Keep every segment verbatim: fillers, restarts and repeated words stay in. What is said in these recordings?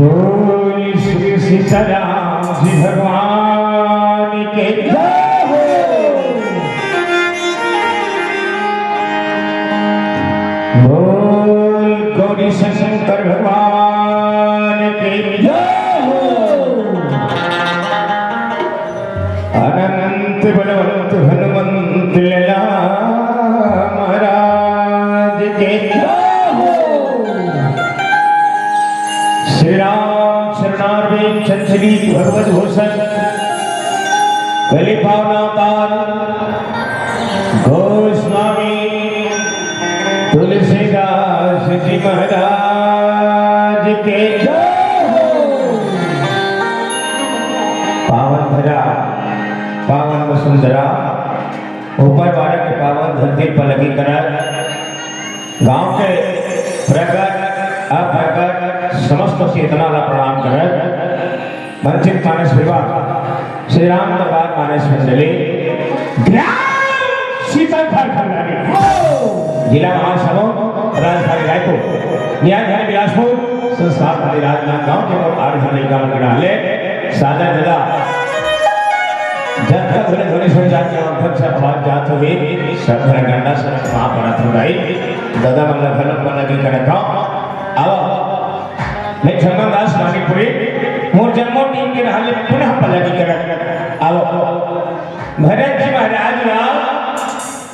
बोल श्री सीताराम जी भगवान के जय हो। बोल गौरी शंकर भगवान के जय हो। अनंत बलवंत हनुमंत लला महाराज के जय हो। श्री राम चरणारविंद चंचलित भगवत भूषण कलि पावनावतार गोस्वामी तुलसीदास जी महाराज के जय हो। पावन धरा, पावन वसुंधरा, ऊपर वाला के पावन धरती पर लगी करा। गांव के प्रगट, अप्रगट समस्त चेतना ला प्रणाम करत, वंचित मानस सेवा, श्री राम दरबार मानस मंडली, ग्राम शीतल फल भंडारी, जिला महासमुंद, राजधानी रायपुर, न्यायधानी बिलासपुर, संस्थान राजनांदगांव के मोर आठ झन लइका मन के नाम ले सादर जदा जतका धुन ध्वनि सुन जात के माध्यम से आवाज जात होही, सब झन गंडा सरक वहाँ पड़त हो जाई। दादा मन ला घलो पल्लवी करत हव। आवा। मैं चंदन दास मानिकपुरी, मोर जम्मो टीम के नाम ले पुनः पल्लवी करत। आवा। भरत जी महाराज ला,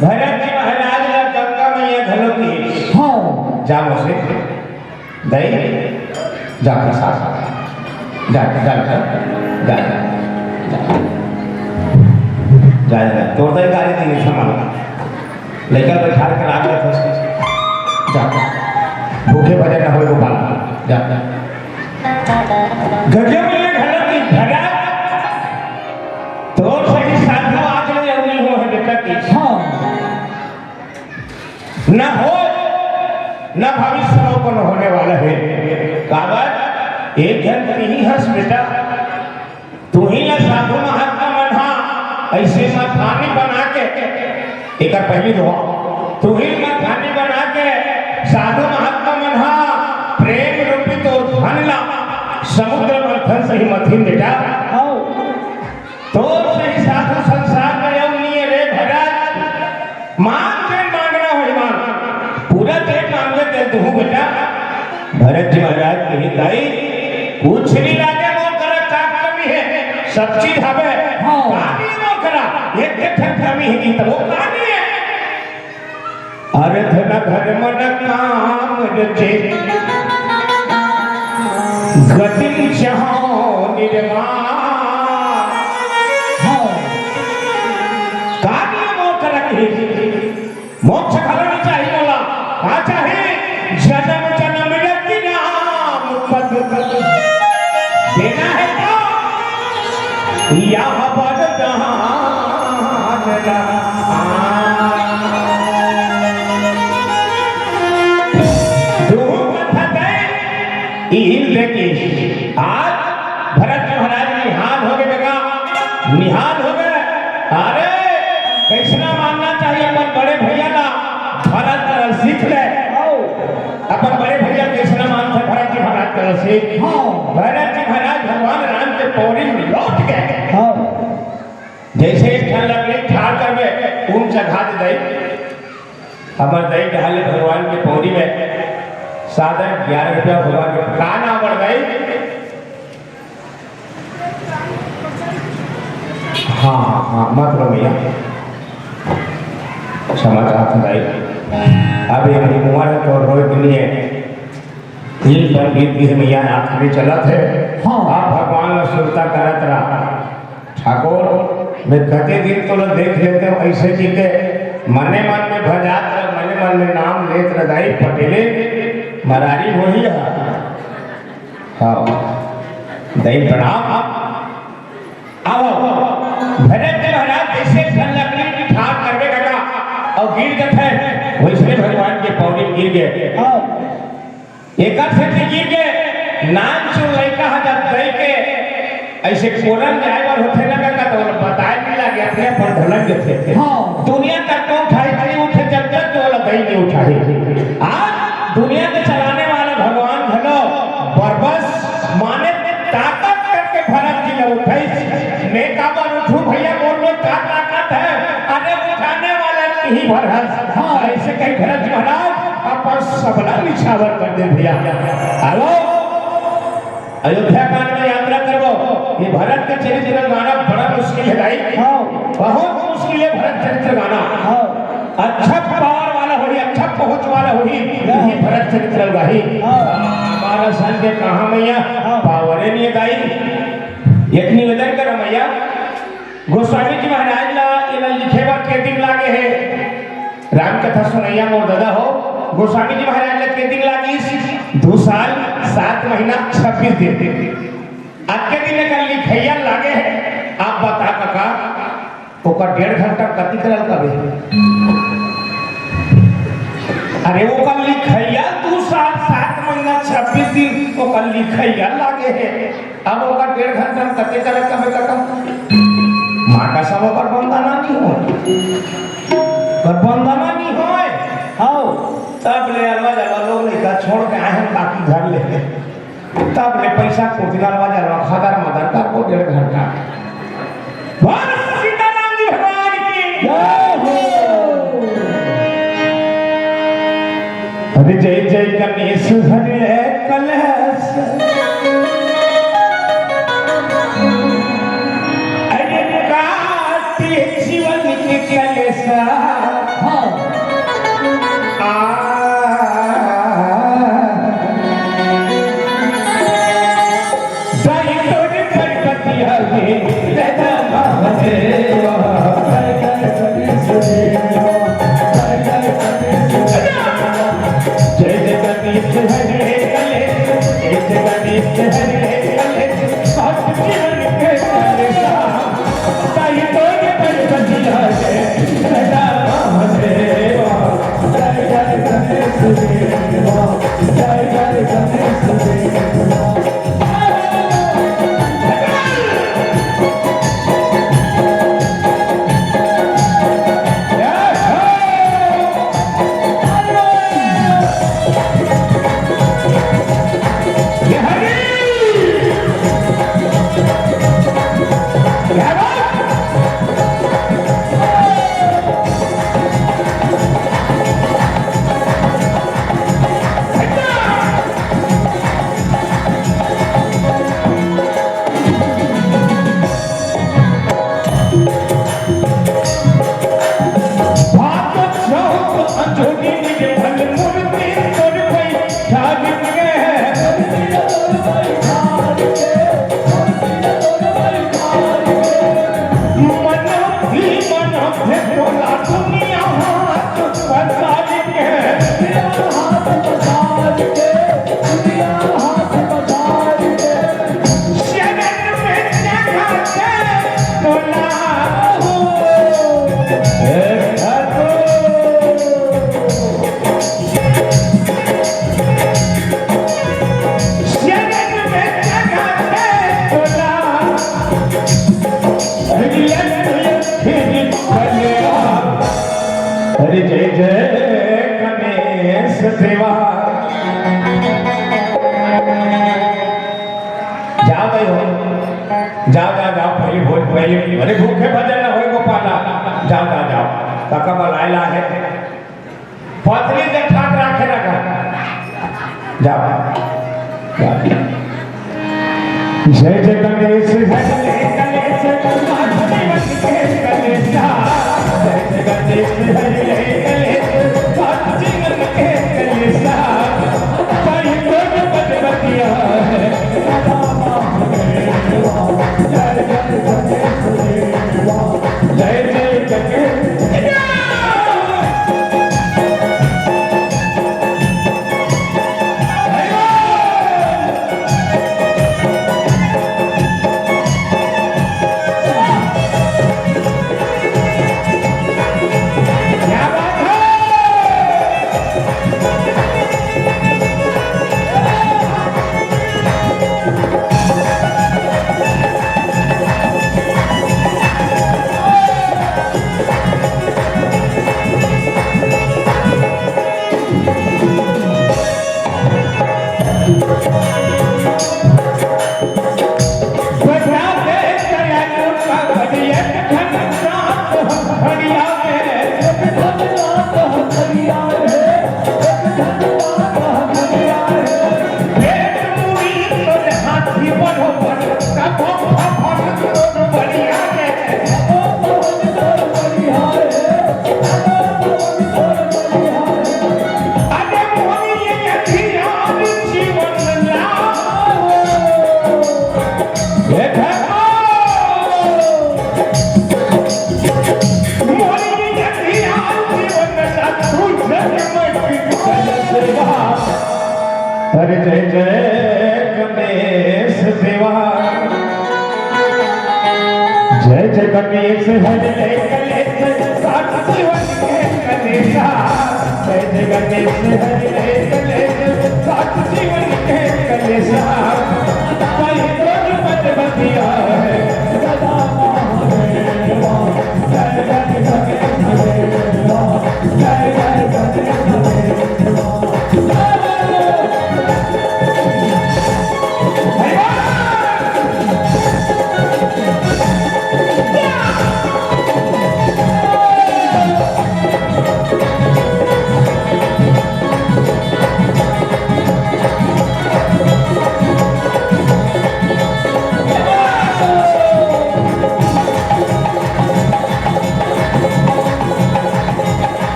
भरत जी महाराज ला गंगा मैया घलो के। हाँ। जा मोसे। दई, जा प्रसाद। जा, जा, जा, जा, जा, जा, जा। तोर दई गाड़ी नहीं है, सामान। लइका बैठा के राख ले, जा। भूखे भजे ना होए गोपाल। जा। गजब ये घड़ा की घड़ा। तोर सही साधु आज ले अउरी हो है बेटा की। हाँ। न हो, न भविष्य में कोनो होने वाला है। काबर? एक झन तिही हस बेटा, तुही ला साधु महात्मा मन हा ऐसे मथानी बना के, एकर पहली दोहा, तुही मथानी बना के साधु महात्मा मन हा प्रेम रूपी तोर धन ला समुद्र मंथन सही मथिन बेटा। हव। तोर सही साधु संसार में अउ नइ हे रे भरत। मांग जेन मांगना होही मांग। पूरा जेन मांगे तेन दुहूं बेटा। भरत जी महाराज कहिन दाई, कुछ नइ लागे मोर करा का कमी हे, सब चीज हवे। हाँ। का नइ हे मोर करा? एक ठन कमी हे कि त वो का नइ हे? अरे धन धर्म न काम रचे, गतिं चाहौ निर्वाण। हाँ। का नियम मोर करक हे? मोक्ष घलो नइ चाही मोला। का चाही? जनम जनम रति नाम पद। देना हे त यह वरदान ला। दूहू कथा दे, इहिल दे के। आज भरत महाराज निहाल हो गे कका, निहाल हो गे। अरे, कइसना मानना चाही अपन बड़े भइया ला, भरत करा सीख ले। अपन बड़े भइया कइसना मानथे, भरत जी महाराज करा सीख। हाँ। भरत जी महाराज भगवान राम के पौड़ी में लौट गे। हाँ। जइसे एक ठन लकड़ी ठाढ़ करबे, ऊन चघा दे दई। हमर दई डहाले भगवान के पौड़ी में सादा ग्यारह रुपया भगवान के का नाम बढ़ गई? हाँ, हाँ, हाँ, मत रो भइया, क्षमा चाहत हँव दई। अब ये उमर हे तो रोए के लिए तीन पंडित भी हे, मइया आखिरी चलत हे। हाँ। आप भगवान ला सुरता करत रहा। ठाकुर, मैं कते दिन तोला देख लेतेंव, अइसे कहिके मने मन में भजात रहा, मने मन में नाम लेत रहा, दई पटेले मरारी होही हा। हाँ, दई प्रणाम। आओ, भरत जी महाराज जइसे एक ठन लकड़ी ठाढ़ करबे कका, अउ गिर जाथे, वइसने भगवान के पौड़ी गिर गे। हाँ। एकर सेती गिर गे, नानचुन लइका ह जब दई के अइसे कोरन जाए बर होथे ना कका, त ओला बताए नइ लागे, अपने आप ढलक जथे। हाँ। दुनिया तक तो उठाही नइ उठे, जब तक ओला दई नइ उठाही। आज दुनिया के चलाने वाला भगवान घलो बरबस माने ताकत करके भरत जी ला उठाइस। मैं काबर उठूं भइया, मोर में का ताकत हे? अरे उठाने वाला तिही भर हस। हाँ। अइसे कहि भरत जी महाराज अपन सबला निछावर कर दे भइया। हेलो, अयोध्या कांड में यात्रा करबो, ये भरत के चरित्र गाना बड़ा मुश्किल हे भाई। हाँ। बहुत मुश्किल हे भरत चरित्र गाना। हाँ। अच्छा पावर वाला होही, अच्छा पहुंच वाला होही, हाँ। ये भरत चरित्र गाही। हाँ। हमारा संग के कहा मइया, हाँ। पावरे नइ हे दई। एक निवेदन करो मइया, गोस्वामी जी महाराज ला एला लिखे बर के दिन लागे हे? राम कथा सुनइया मोर ददा हो, गोस्वामी जी महाराज ला के दिन लागिस? दू साल, सात महीना, छब्बीस दिन। अतके दिन एकर लिखइया लागे हे। आप बता कका, ओकर डेढ़ घंटा कतिक लगबे? अरे ओकर लिखइया दू साल, सात महीना, छब्बीस दिन ओकर लिखइया लागे हे। अब ओकर डेढ़ घंटा में कते करे कबे कका? माँ कसम ओकर बंदना नइ होय। ओकर बंदना नइ होय। हाँ। तब ले अलवा जलवा लोग लइका छोड़ के आए हन बाकी घर ले। तब ले पइसा कोती ला अलवा जलवा खदर मदर करबो डेढ़ घंटा। बोल सीताराम जी भगवान की। जय हो। अरे जय जय गणेश हरि ले कलेश। अरे काटे जीवन के कलेश। हाँ। आ। जय तोर गणपति हरे, जय जय महादेव। जय जय गणेश देव, जय जय गणेश देव। जय जय गणेश हरे। जय जय गणेश देवा। जाओ भाई हो, जाओ, जाओ, जाओ, पहली भोज, पहली, अरे भूखे भजन न होय गोपाला, जाओ, जाओ, जाओ, काका बलाय ला हे, पथरी जठात राखे रखा, जाओ, जाओ। जय जय गणेश, हरि ले कलेश, पार्वती के कलेश। जय जय गणेश, हरि ले कलेश, पार्वती के कलेश। पाई कोट पटपतिया है। जय जय गणेश देवा, जय जय गणेश। अरे जय जय गणेश देवा, जय जय गणेश, हरि ले कलेश, सात जीवन के गणेशा। जय जय गणेश, हरि ले कलेश, सात जीवन के गणेशा। कई रोज पटपतिया है, सदा महादेवा। जय जय गणेश देवा, जय जय गणेश देवा।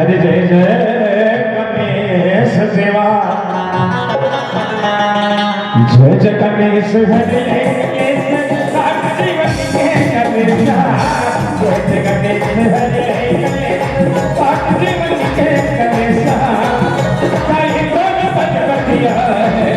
अरे जय जय गणेश देवा, जय जय गणेश, हरि ले कलेश, सात जीवन के गणेशा। जय जय गणेश, हरि ले कलेश, सात जीवन के गणेशा। कई रोज पटपतिया है।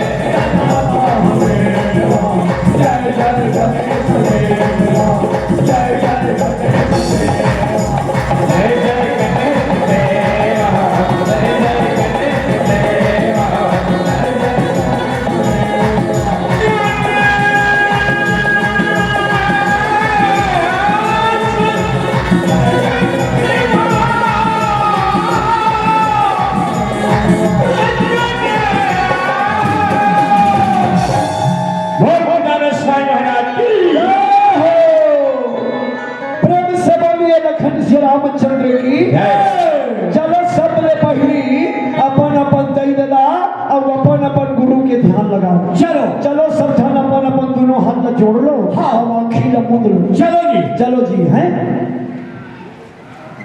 लगाओ। चलो। चलो, सब झन अपन अपन दोनों हाथ ला जोड़ लो। हाँ। अउ आँखी ला मूंद लो। चलो जी। चलो जी, हैं?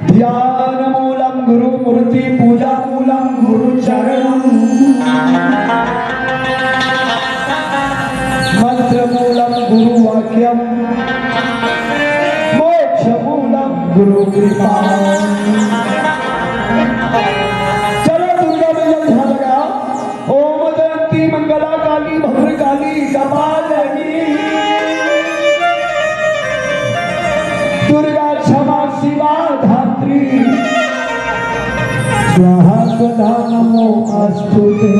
ध्यान मूलम गुरु मूर्ति, पूजा मूलम गुरु चरणम, मंत्र मूलम गुरु वाक्यम, मोक्ष मूलम गुरु कृपा। चलो, दुर्गा में जल ध्यान लगाओ। ओम जयंती मंगला काली भद्रकाली कपालिनी, दुर्गा क्षमा शिवा धात्री, स्वाहा स्वधा नमो अस्तुते।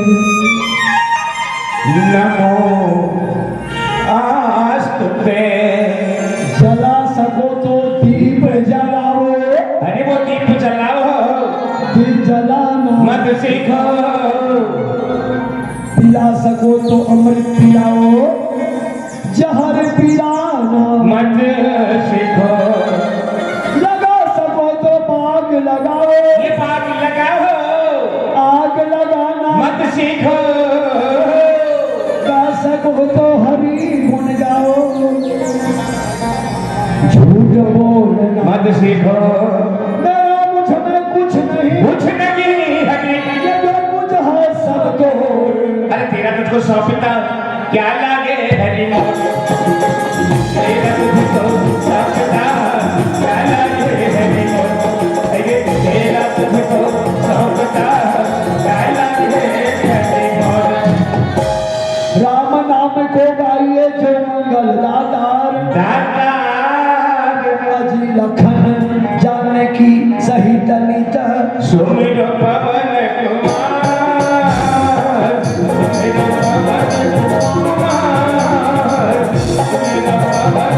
नमो अस्तुते। जला सको तो दीप जलाओ। अरे वो दीप जलाओ। दीप जलाना। मत सीखो। पिला सको तो अमृत पिलाओ, जहर पिलाना। मत सीखो। लगा सको तो आग लगाओ। ये आग लगाओ। आग लगाना। मत सीखो। गा सको तो हरि गुण गाओ। झूठ बोलना। मत सीखो। मेरा मुझ में कुछ नहीं। कुछ नहीं है। ये जो कुछ है सब तो। अरे तेरा तुझको सौंपता क्या लागे हरि मोर। तेरा तुझको सौंपता क्या लागे हरि मोर। ये तेरा तुझको सौंपता क्या लागे हरि मोर। राम नाम को गाइए जो मंगल दातार। दातार। अजी लखन जानकी सहित नित। सुमिर पवन कुमार। सुमिर पवन कुमार। सुमिर पवन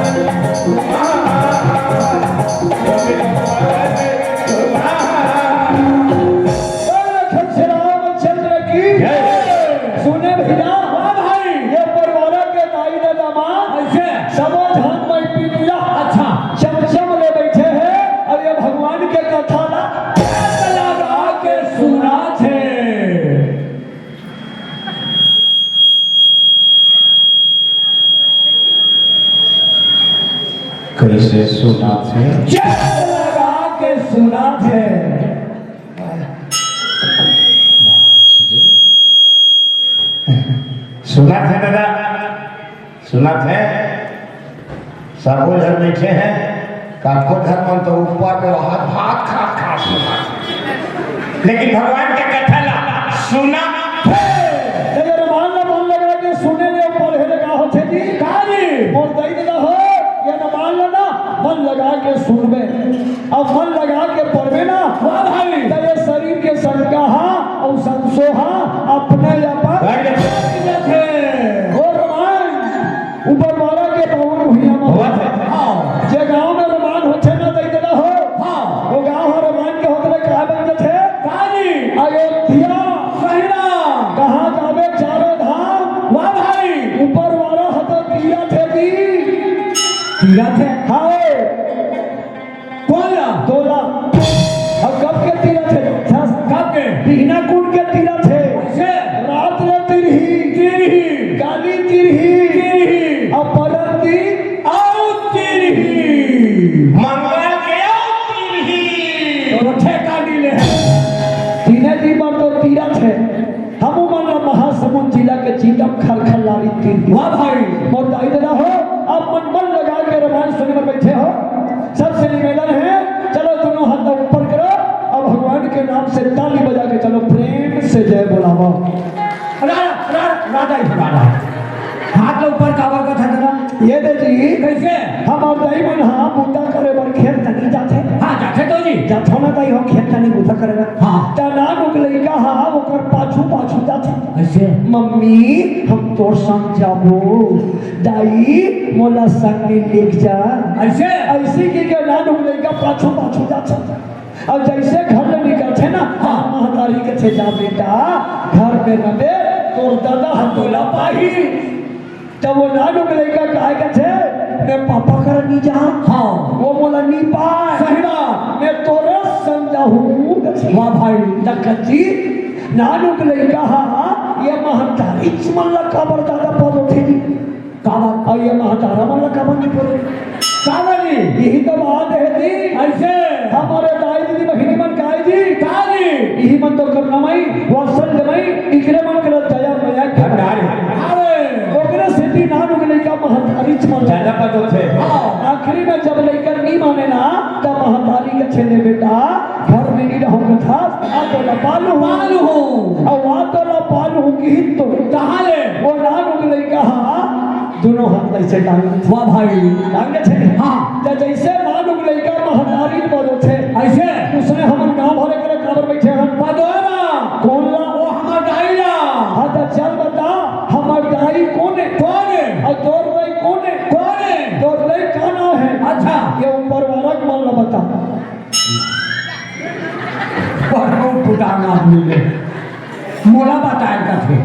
कुमार। सुमिर पवन कुमार। बोल लखन श्री रामचंद्र की जय। सुने भैया, हाँ भाई, ये परवारा के दाई ने दमाद, ऐसे? सबो झन मैं पी लिया। अच्छा। चमचम ले बैठे हैं और ये भगवान के कथा ला लगा के सुनाथे। कैसे सुनाथे? लगा के सुनाथे। सुनाथे दादा, सुनाथे। सबो झन बैठे हैं, कतको झन मन तो ऊपर में वहां भात खात खात सुनाथे, लेकिन भगवान के कथा ला सुनाथे। अगर मान ला, मन लगा के सुने ले, पढ़े ले का होथे जी? का जी? मोर दई ददा हो, ये ना मान ला ना, मन लगा के सुनबे। अब मन लगा के पढ़बे ना, वाह भाई। त ये शरीर के शंका हा अउ संशय हा अपने आप हट जाथे। हो रमान, ऊपर वाला के पावन भुइयां में होवत हे। हाँ। जे गांव में रमान होथे ना, दई ददा हो। हाँ। वो गांव ह रमान के होत ले का बन जाथे? काली। अयोध्या। सही ना। कहाँ जाबे चारों धाम? वाह भाई। ऊपर वाला ह तो तीरथ हे जी। तीरथ हे? हाँ। कोन ला? तोला। अब कब के तीरथ हे? कब के? बिहना कुन के तीरथ हे? कैसे? रात ले तिरही। तिरही। काली तिरही। तिरही। अब परन दिन अउ तिरही। मंगल के अउ तिरही। तो ठेका मिले। तीने दिन बर तो तीरथ हे। हमू मन ला महासमुंद जिला के जीतम खरखर लारी तीर। वाह भाई। मोर दाई ददा हो, आप मन मन लगा के रमान सुने बर बैठे हो। सबसे निवेदन हे, चलो दोनों हाथ ऊपर करो और भगवान के नाम से ताली बजा के चलो प्रेम से जय बोलावो। राधा, राधा, राधा ही राधा। हाथ ला ऊपर काबर करथस दादा? ये दे जी। कैसे? हमर दाई मन हा बूता करे बर खेत कनी जाथे। हाँ, जाथे तो जी। जाथो ना दाई हो खेत कनी बूता करे बर। हाँ। त नानुक लइका हा ओकर पाछू पाछू जाथे। कैसे? मम्मी, हम तोर संग जाबो। दाई, मोला संग में लेके जा। ऐसे? ऐसे कहिके नानुक लइका पाछू पाछू जाथे। अब जैसे घर ले निकलथे ना, हाँ। महतारी कथे, "जा बेटा, घर में रबे, तोर ददा ह तोला पाही।" तब वो नानुक लइका काय कथे, "मैं पापा करा नी जा।" हाँ। वो मोला नी पाय। सही बात। "मैं तोरे संग जाहूँ।" वाह भाई। त कथी, नानुक लइका ह ये महतारी मन ला काबर जादा पद होथे जी? काबर? अउ ये महतारा मन ला काबर नहीं पद? काबर जी? यही तो बात है जी। ऐसे? हमारे दाई दीदी बहिनी मन काय जी? का जी? यही मन तो करुणामयी, वात्सल्यमयी, इकरे मन के दया मया के भंडार है। अरे! ओकरे सेती नानू के लइका महतारी मन जादा पद होथे। हाँ, आखिरी में जब लइका नहीं माने ना, तब महतारी के छेने बेटा घर में नहीं रहूं कथस, आ तो ला पालू हूँ। पालू हूँ। अउ आ तो ला पालू हूँ किहिस तो। कहाँ ले? वो नानू के लइका हा, दोनों हाथ ऐसे टांग। वाह भाई। टांग छे। हाँ। त जैसे नानू के लइका महतारी बरोथे। ऐसे? उसने हमन गाँव भरे के काबर बैठे हन? पदोरा। कौन ला? वो हमर दाई ला। हाँ, त चल बता, हमर दाई कौन है? कौन है? अउ तोर दाई कौन है? कौन है? तोर दाई का नाम है? अच्छा। ये ऊपर वाला के मन ला बता। बड़ो पुटांग आदमी ले, मोला बताए कथे।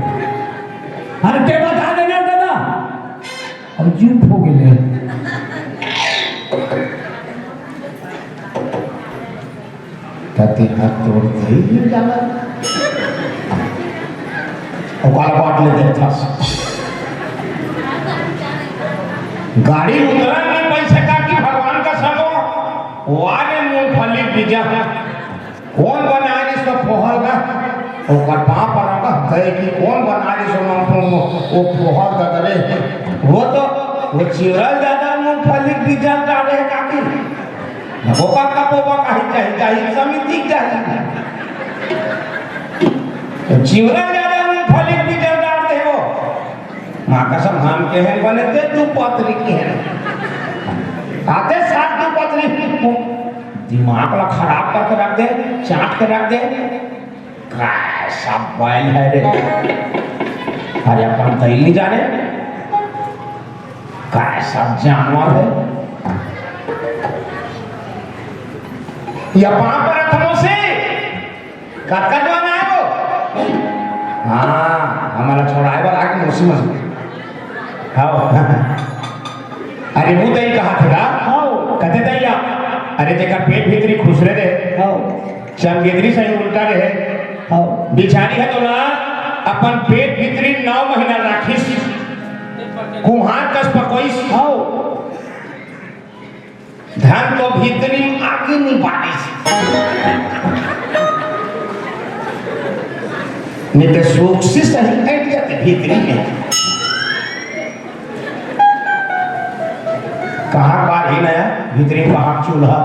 अरे ते बता देना दादा। अब चुप हो गेले। कते हाथ तोड़ दे ये दादा। ओकर बाट ले देखथस। गाड़ी उतरन नहीं पैसे का कि भगवान का सबो। वाले मूंगफली बीजा। कौन बनाए रिहिस तो फोहल का? ओकर पाँव परंव का दे कि कौन बनाए रिहिस तो मूंगफली, वो फोहल का दे। वो तो, वो चिवरा जादा मूंगफली बीजा डाले है काकी। ओकर का पोपा कहीं जाही, जाही समिति जाही। तो चिवरा जादा मूंगफली बीजा डाल दे वो। माँ कसम हम के हैं बने ते दू पतरी के हैं। आते साथ दू पतरी। दिमाग ला खराब करके रख दे, चाट के रख दे। काय सब बैल है रे। अरे अपन तो ही नहीं जाने। काय सब जानवर है। या पाँव परत हंव मौसी। कतका जुवार आए वो? हाँ, हमला छोड़ाए बर आके मौसी मन। हाँ। अरे वो दई कहा थे ना? हाँ। कथे दई ला। अरे जेकर पेट भीतरी खुसरे रहे। हाँ। चमगेदरी सही उल्टा रहे। हाँ। बिचारी ह तो ना अपन पेट भीतरी नौ महीना राखिस। कुम्हार कस पकोइस। हाँ। धन तो भीतरी में आगी नहीं बारिस। नहीं तो सुख से सही कट जाते भीतरी में। कहाँ बार ही नया भीतरी में कहाँ चूल्हा।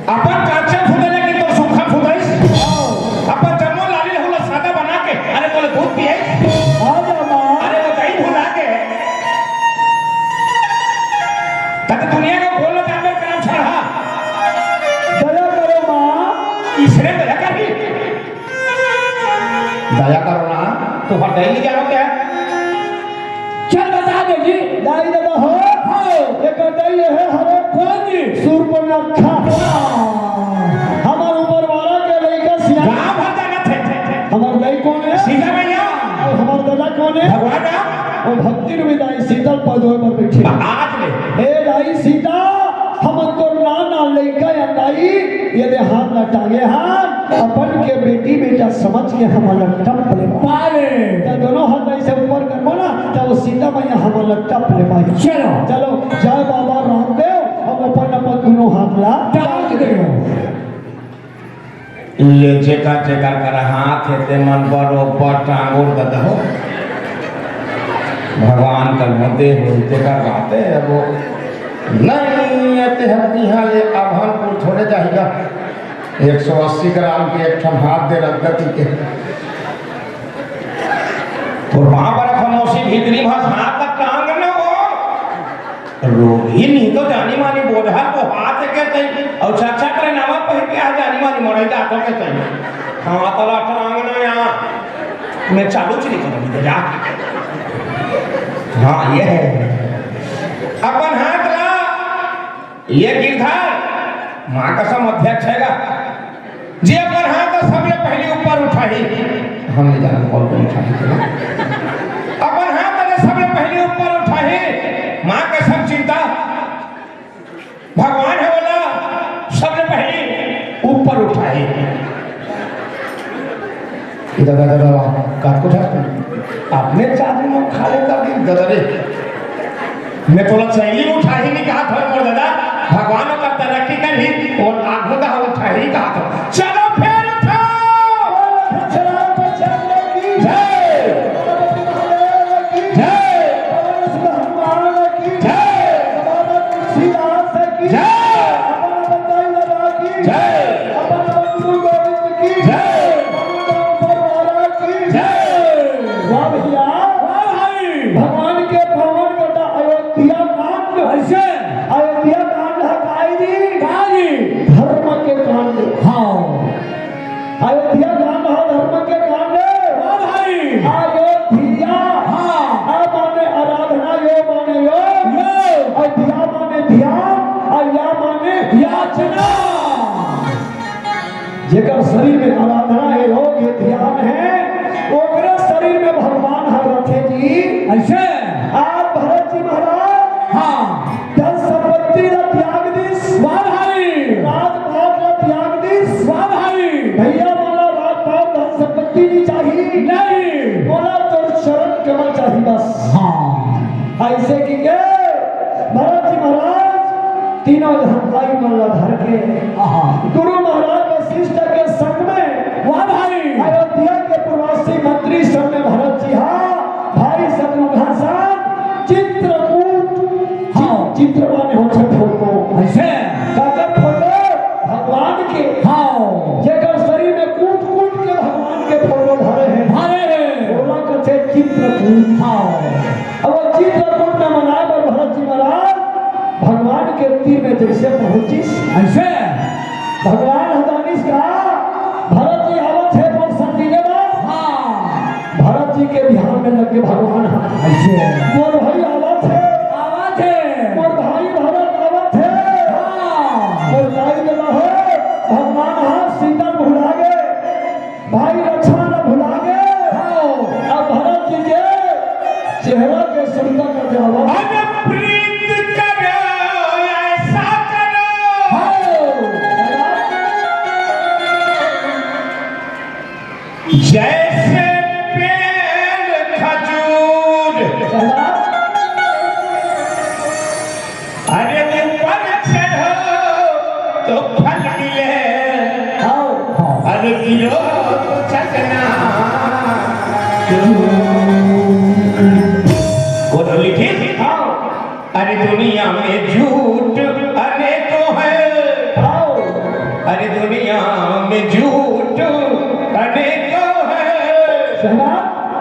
अपन कांचा फुदे लेकिन तोर सुखा फुदाइस। अपन जम्मो लाली लहू ला सादा बना के, अरे तोले दूध पियाइस। हाँ माँ। अरे वो दही भुना के। तब दुनिया का खोल लो जाकर करम छाड़ा। दया करो माँ। इसने दया करी। दया करो ना, तुम्हार दई नहीं जानो क्या? चल बता दे जी। दाई दादा हो। हाँ। एक दई है हरे। कौन जी? सूर्पनखा। हमार ऊपर वाला के लइका सिया। गाँव भर जाना थे। हमार दाई कौन है? सीता मैया। अउ हमार दादा कौन है? भगवान राम। अउ भक्ति रूपी दाई शीतल पदों पर बैठी। आज ले। हे दाई सीता, हमन तोर नान नान लइका या दाई, ये दे हाथ ला टांगे हाथ, अपन के बेटी बेटा समझ के हमन ला टप ले पाले। त दोनों हाथ ऐसे ऊपर करबो ना, त वो सीता मैया हमन ला टप ले पाई। चलो। चलो, जय बाबा रामदेव, हम अपन अपन दोनों हाथ ला टांग दे। ये जेकर जेकर कर हाथ हे, ते मन बरोबर टांगोर ददहो। भगवान कर होते हो, जेकर रहते है वो। नहीं, ये ते हर यहाँ ले अभनपुर थोड़े जाएगा। एक सौ अस्सी ग्राम के एक ठन हाथ दे रख दती के। तो वहाँ पर खमोशी भीतरी भाष हाथ तक टांग न हो। रोगी नहीं तो जानी मानी बोझा को हाथ के तई अउ चर्चा करे नावा पहिर के आ जानी मानी मरे जातो के तई। हाँ, तला टांग ना यहाँ। मैं चालू चली करूँगी तो जा। हाँ, ये है। अपन हाथ ला, ये गिरधार, माँ कसम अध्यक्ष हैगा। जे अपन हाथ ला सबले पहली ऊपर उठाही, हम नहीं जानत कौन कौन उठाही। अपन हाथ ला सबले पहली ऊपर उठाही, माँ कसम चिंता, भगवान है बोला, सबले पहली ऊपर उठाही। ददा, ददा, काट को ठा। अपने चार दिन में खा लेता दिन ददा रे। मैं तोला चैली उठाही नहीं कहा था मोर ददा। भगवान ओकर तरक्की करही और आगू दा उठाही कहा था। चलो फिर उठाओ। जय। जय। जय। जय। जय। वाह भैया। वाह भाई। भगवान के पावन बेटा अयोध्या कांड। ऐसे। अयोध्या कांड ह काई जी? काई जी? धर्म के कांड। हाँ। अयोध्या कांड ह धर्म के कांड। वाह भाई। अयोध्या। हाँ। अ माने आराधना, यो माने योग। योग। अयोध्या माने ध्यान, अ या माने याचना। जेकर शरीर में आराधना हे योग हे ध्यान हे, ओकरे शरीर में भगवान ह रथे जी। ऐसे? आप भरत जी महाराज हाँ। धन संपत्ति ला त्याग दिस। वाह भाई। राजपाट ला त्याग दिस। वाह भाई। भैया मोला राजपाट धन संपत्ति नहीं चाहिए। नहीं। मोला तोर चरण कमल चाहिए बस। हाँ। ऐसे कि के भरत जी महाराज तीनों झन भाई मन ला धर के आहा। गुरु महाराज वशिष्ठ के संग में वाह भाई। अयोध्या के पूर्ववर्ती मंत्री संग में भरत जी हा भाई शत्रुघ्न संग चित्रकूट। हाँ। चित्र माने होथे फोटो। ऐसे? काकर फोटो? भगवान के। हाँ। जेकर शरीर में कूट कूट के भगवान के फोटो धरे हे। धरे हे। ओला कथे चित्रकूट। हाँ। अब वो चित्रकूट में मनाए बर भरत जी महाराज भगवान के तीर में जैसे पहुंचिस। ऐसे? भगवान ह जानिस का भरत जी आवत हे मोर संगी ले बर। हाँ। भरत जी के ध्यान में लग के भगवान ह ऐसे। मोर भाई आवत हे। आवत हे। मोर भाई भरत आवत हे। हाँ। मोर भाई ले बर हे। भगवान ह सीता भुला गे। भाई लक्ष्मण ला भुला गे। हाँ। अब भरत जी के चेहरा के सुंदर कर जावा। अब प्रीत करो, ऐसा करो। हाँ। जैसे पेड़ खजूर। चला। अरे ऊपर चढ़ो तो फल मिले, आओ। अरे गिरो तो चकना। बोलो लिखित। आओ। अरे दुनिया में झूठ अनेकों है। आओ। अरे दुनिया में झूठ अनेकों है। सुना।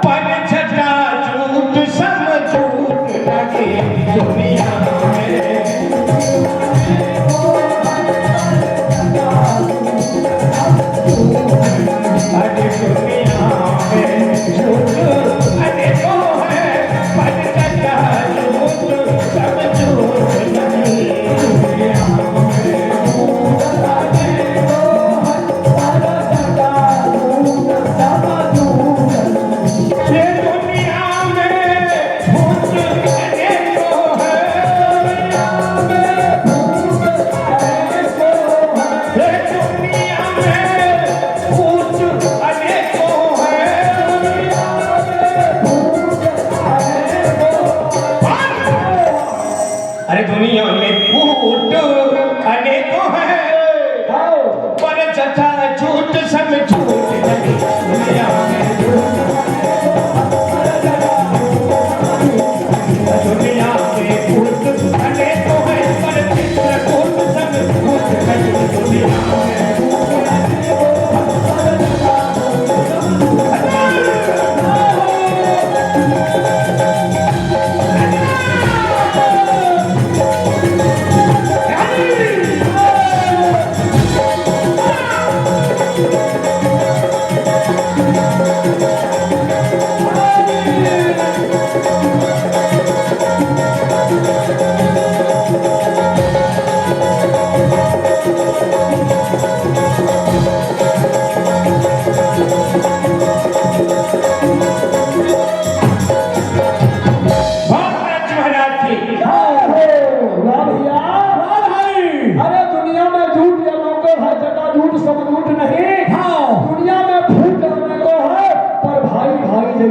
पर झटा झूठ सब झूठ लगे दुनिया में। अरे दुनिया में झूठ अनेकों है, पर झटा झूठ सब झूठ लगे दुनिया में।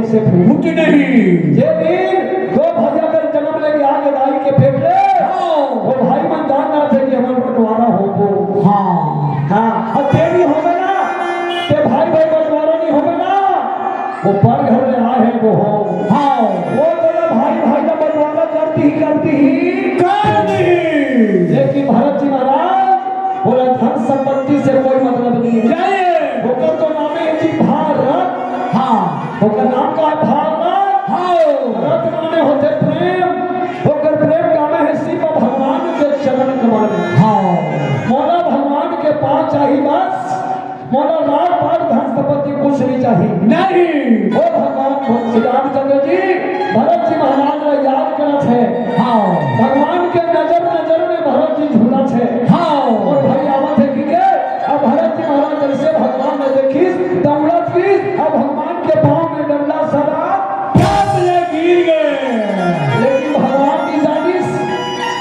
से फूट नहीं। जे दिन दो भैया कर जन्म लेके आगे दाई के पेट ले, हाँ। वो भाई मन जान जाथे कि हमर बंटवारा होबो। हाँ। हाँ, अब ते नहीं होबे ना, ते भाई भाई बंटवारा नहीं होबे ना, वो पर घर में आ है वो हो। हाँ। वो बोला भाई भाई का बंटवारा करती ही करती ही कर दी। लेकिन भरत जी महाराज बोला धन संपत्ति से कोई मतलब नहीं है। नहीं। ओकर तो नामे है जी भारत। हाँ। ओकर नाम का है भारत। हाँ। रत माने होथे प्रेम, ओकर प्रेम का नाम है शिव भगवान के चरण कमल। हाँ। मोला भगवान के पाँव चाही बस, मोला राज पाट धन संपत्ति कुछ नहीं चाही। नहीं। ओ भगवान श्री रामचंद्र जी भरत जी महाराज ला याद करत हे। हाँ। भगवान के नजर नजर में भरत जी झूलत हे। हाँ। और भाई आवत हे कि के, अब भरत जी महाराज जैसे भगवान ला देखिस, दौड़त गिस, अब भगवान के पाँव में डंडा सरा, क्या बोले गिर गए। लेकिन भगवान की जानिस,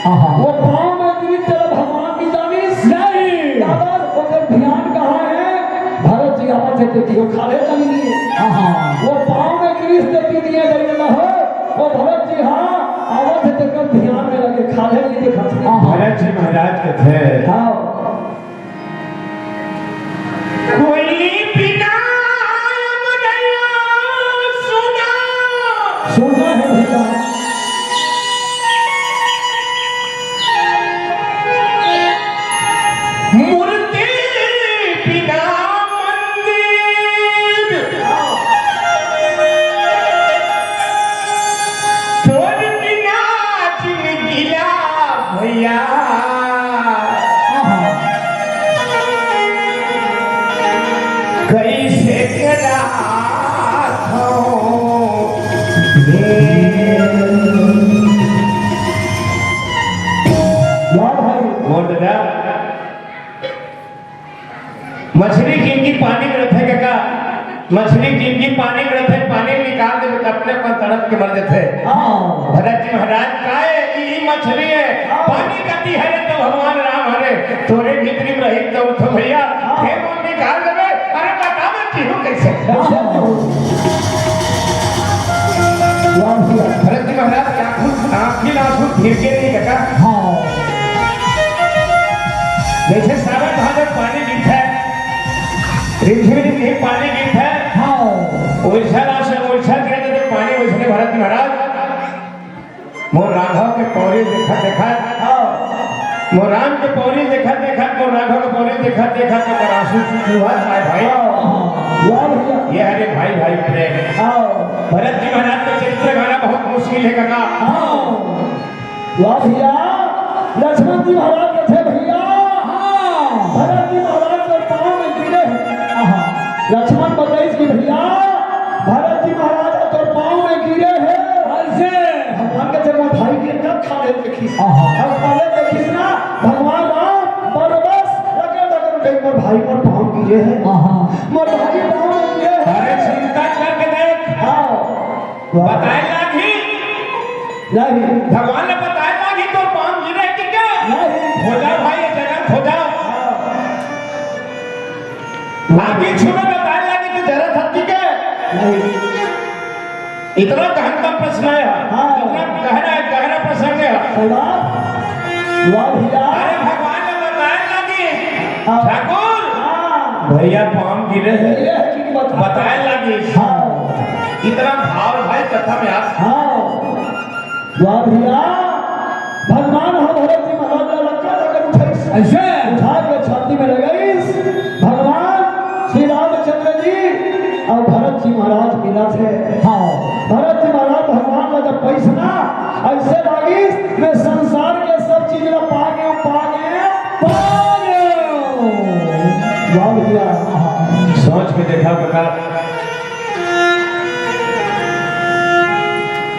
आहा। वो पाँव में गिरी तेरा भगवान की जानिस। नहीं। काबर ओकर ध्यान कहाँ है? भरत जी आवत हे तेती हो खाले चली नहीं है। आहा। वो पाँव में गिरी तेती नहीं है, नहीं ना हो। वो भरत जी हाँ, आवत हे तेकर ध्यान में लगे खाले नहीं देखत हे। आहा। भरत जी महाराज के थे। हाँ। कोई बिना मुदैया सुना। सुना है भैया। मूर्ति बिना मंदिर। तोर बिना जिनगी ला भैया। कैसे करा वाह भाई। मोर दादा, मछरी जिनगी पानी में रथे कका, मछरी जिनगी पानी में रथे, पानी निकाल दे तो अपने अपन तड़प के मर जथे। हाँ। भरत जी महाराज का है, ई मछरी है, हाँ। पानी कती हरे तो भगवान राम हरे, तोरे भीतरी में रही तो उठो भैया, हाँ। हे मन निकाल देवे, अरे बता मैं जीहूं कैसे? कैसे जीहूं? वाह भैया। भरत जी महाराज के आंखों, आंखी में आंसू फिर के नहीं कका। हाँ। जैसे सावन भादो पानी गिरता है, रिमझिम रिमझिम पानी गिरत हे। हाँ। ओइसा रास, ओइसा गिरत हे पानी, ओइसने भरत महाराज मोर राघव के पौरी देखत देखत, हाँ। मोर राम के पौरी देखत देखत, मोर राघव के पौरी देखत देखत, तो आंसू चुहत हे भाई। हाँ, हाँ। वाह भैया। ये हरे भाई भाई प्रेम। हाँ। भरत जी महाराज का चरित्र गाना बहुत मुश्किल है कका। हाँ। वाह भैया, लक्ष्मण जी महाराज कथे भैया, हाँ। भरत जी महाराज तोर पाँव में गिरे हे। आहा। लक्ष्मण बताइस कि भैया, भरत जी महाराज तोर पाँव में गिरे हे। कैसे? भगवान कथे मोर भाई के कब खाले देखिस। आहा। अब खाले देखिस ना, भगवान राम बरबस रगड़ रगड़ के मोर भाई मोर पाँव गिरे हे। आहा। मोर भाई पाँव में गिरे हे। अरे चिंता करके देख। हाँ। बताए लागही? नहीं। भगवान ला बताए लागही तोर पाँव गिरे कि का? नहीं। खोजा भाई, ये जगह खोजा। हाँ। आगे छुपे बताए लागही तो जरा धरती के। नहीं। इतना गहन का प्रश्न है। हाँ। इतना गहरा, गहरा प्रसंग है। सही बात। वाह भैया। अरे भगवान ला बताए लागही। हाँ। ठाकुर। हाँ। भैया पाँव गिरे हे। गिरे हे कि बता- बताए लागही। हाँ। इतना भाव भाई कथा में यार। हाँ। वाह भैया, भगवान ह भरत जी महाराज ला लक्का लक्का उठाइस। ऐसे? उठा के छाती में लगाइस। भगवान श्री रामचंद्र जी अउ भरत जी महाराज मिलत हे। हाँ। भरत जी महाराज भगवान ला जब पाइस ना, ऐसे लागिस, मैं संसार के सब चीज ला पा गेंव, पा गेंव, पा गेंव। वाह भैया। सोच के देखा कका,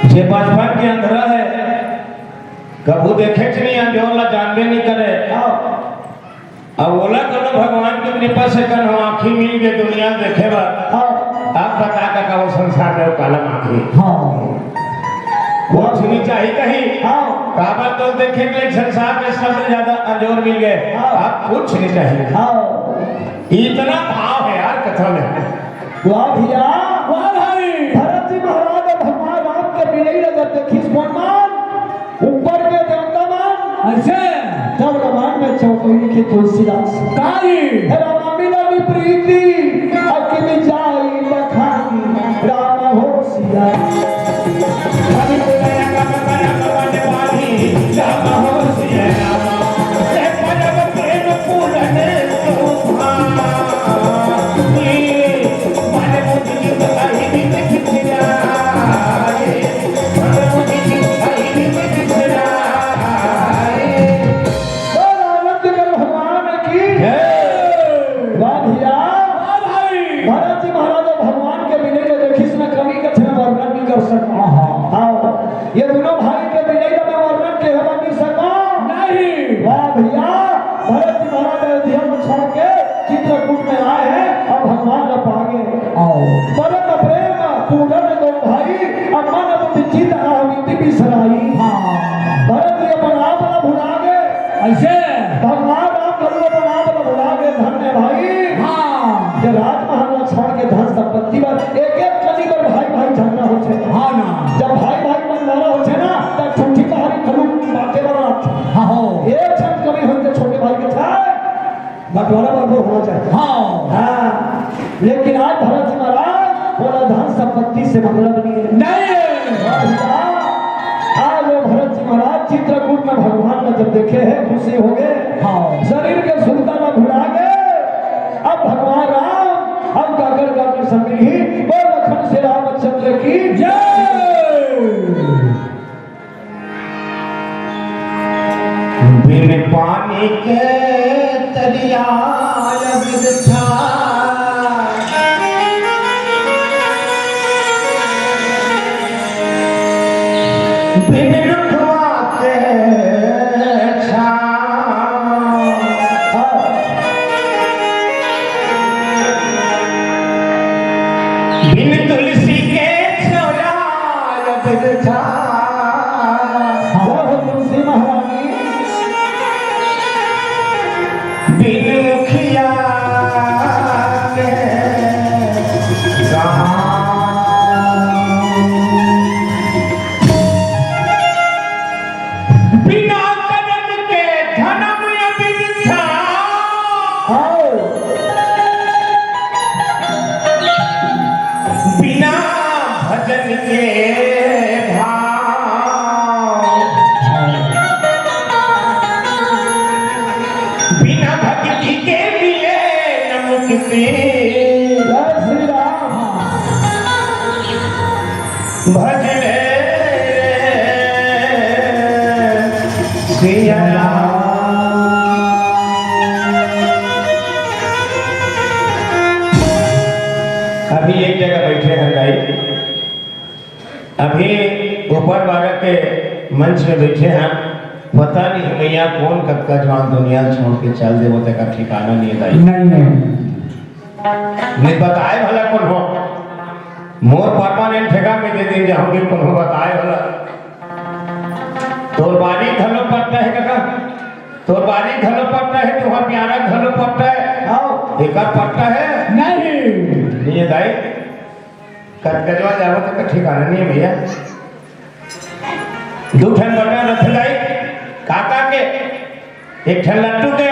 जे बचपन के अंधरा हे, कभू देखेच नहीं, अंजोर ला जानबे नहीं करे। हाँ। अब ओला कोनो भगवान के कृपा से कन हो आँखी मिल गे दुनिया देखे बर। हाँ। अब बता कका वो संसार में वो काला मांगी। हाँ। कुछ नहीं चाहिए कहीं। हाँ। काबर तो देखे के लिए संसार में सबसे ज्यादा अंजोर मिल गे। हाँ। अब कुछ नहीं चाहिए। हाँ। इतना भाव है यार कथा में। वाह भैया। वाह भाई। भरत जी अइसे? तब रामायण में चौपाई लिखे तुलसीदास। काई? रामा मिलन प्रीति अकिल जाई बखानी, राम हो सिया। बोल आनंद कर भगवान की। जय। वाह भैया। वाह भाई। भरत जी महाराज भगवान के विनय ल देखिस न, कवि कथे वर्णन नहीं कर सकंव। हाँ। ये दूनों भाई के विनय ल मैं वर्णन केहे बर नहीं सकंव। नहीं। वाह भैया, भरत जी महाराज अयोध्या में छोड़ के चित्रकूट में आए हैं और भगवान ल पा गे। आओ। परम प्रेम पूरन दो भाई, अब मन बुद्धि चित अहमिति बिसराई। हाँ। भरत जी अपन आप ल भुला गे। अइसे? भगवान राम घलो अपन आप ल भुला गे, धन्य भाई। हाँ। ये राजमहल ल छोड़ के धन संपत्ति बर एक एक कनी बर भाई भाई झगड़ा होथे। हाँ ना। जब भाई भाई मन लड़ा होथे ना, तब ठूठी पहाड़ी घलो बांटे बर आथे। हाँ हो। एक झन कमी होथे छोटे भाई के, छाय बंटवारा बरोबर होना चाहिए। हाँ। हाँ, लेकिन आज भरत जी महाराज बोला धन संपत्ति से मतलब नहीं है। नहीं है। आज वो भरत जी महाराज चित्रकूट में भगवान ल जब देखे हैं, खुशी हो गए। हाँ। शरीर के सुरता ला भुला गए। अब भगवान राम अब काकर काकर सब मिली, बोल लखन से रामचंद्र की जय। बिन पानी के तरिया बिरथा, बिन रुखवा के छाँव, बिन तुलसी के छौरा बिरथा। जय हो तुलसी महारानी। बिन मुखिया के गाँव। बिना करम के धनम अबिरथा। आओ। बिना भजन के भाव, बिना भक्ति के मिले न मुक्ति। जय श्री राम। भज ले सिया राम। अभी एक जगह बैठे हैं दाई, अभी ऊपर बारह के मंच में बैठे हैं। पता नहीं मैया कौन कतका जवान दुनिया छोड़ के चल दे, वो तेकर ठिकाना नहीं है दाई। नहीं, नहीं। नहीं बताए भला कौन हो, मोर परमानेंट ठेका में दे दे जाहूंगी, कोनो बताए वाला। तोर बारी घलो पट्टा हे कका, तोर बारी घलो पट्टा हे, तुहार प्यारा घलो पट्टा हे। हाँ। एकर पट्टा हे? नहीं। नहीं हे दाई, कतकजवा जावत हे, ठिकाना नहीं हे भैया। दू ठन बटन रथे दाई, काका के, एक ठन लट्टू के,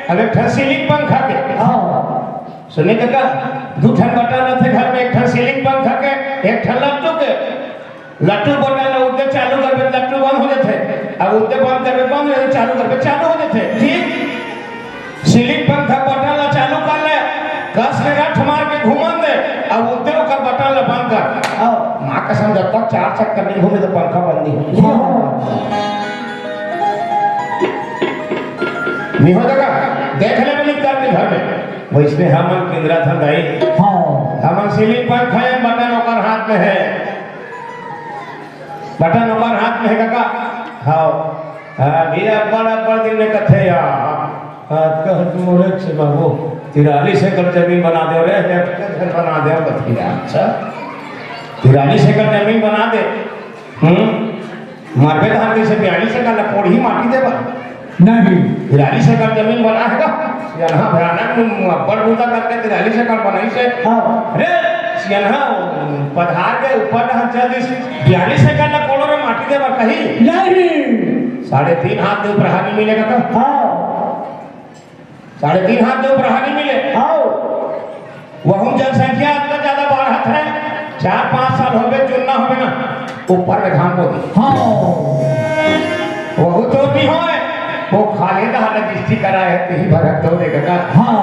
अब एक ठन सीलिंग पंखा के। हाँ। सुने कका, दू ठन बटन रथे घर में, एक ठन सीलिंग पंखा के, एक ठन लट्टू के। लट्टू बटन ल उद्दे चालू करबे, लट्टू बंद हो जाथे, अब उद्दे बंद करबे, बंद हो जाथे, चालू करबे, चालू हो जाथे। ठीक? सीलिंग पंखा बटन ला चालू कर ले, कस के रठ मार के घूमन दे, अब उद्दे ओकर बटन ला बंद कर। हाँ। माँ कसम, जब तक चार चक्कर नहीं घूमे, तो पंखा बंद नहीं हो। हाँ। नहीं हो जाएगा, देख ले मिली करके घर में। वैसने हमन केंद्रा था दाई। हाँ। हमन सीलिंग पंखा हे, बटन ओकर हाथ में हे। बटन ओकर हाथ में हे कका। हाँ। हाँ, भैया, बड़ा, बड़ा दिन में कथे यार। हाँ, कह तू मोरे से बाबू, तिरालीस एकड़ जमीन बना दे रे, हेक्टर घर बना दे, बतिया। अच्छा, तिरालीस एकड़ जमीन बना दे। हम्म, मरबे धान कैसे बयालीस एकड़ ला कोड़ही माटी देबा? नहीं। तिरालीस एकड़ जमीन बना हे का? सियनहा भयानक, अब्बड़ बूता करके तिरालीस एकड़ बनाइस हे। हाँ। अरे, सियनहा पधार के ऊपर डहर चल दिस, बयालीस एकड़ ला कोड़ो रे माटी देबा कही? नहीं। साढ़े तीन हाथ के ऊपर हानि मिलेगा का? हाँ। साढ़े तीन हाथ के ऊपर हानि मिले। हाँ। वहू जनसंख्या अतना ज्यादा बाढ़त है, चार पाँच साल होबे, चुनना होबे ना, ऊपर में धान बो दी। हाँ। वहू तो नहीं होए, वो खाले धान दृष्टि करा है, तेही भरत तो देगा का। हाँ।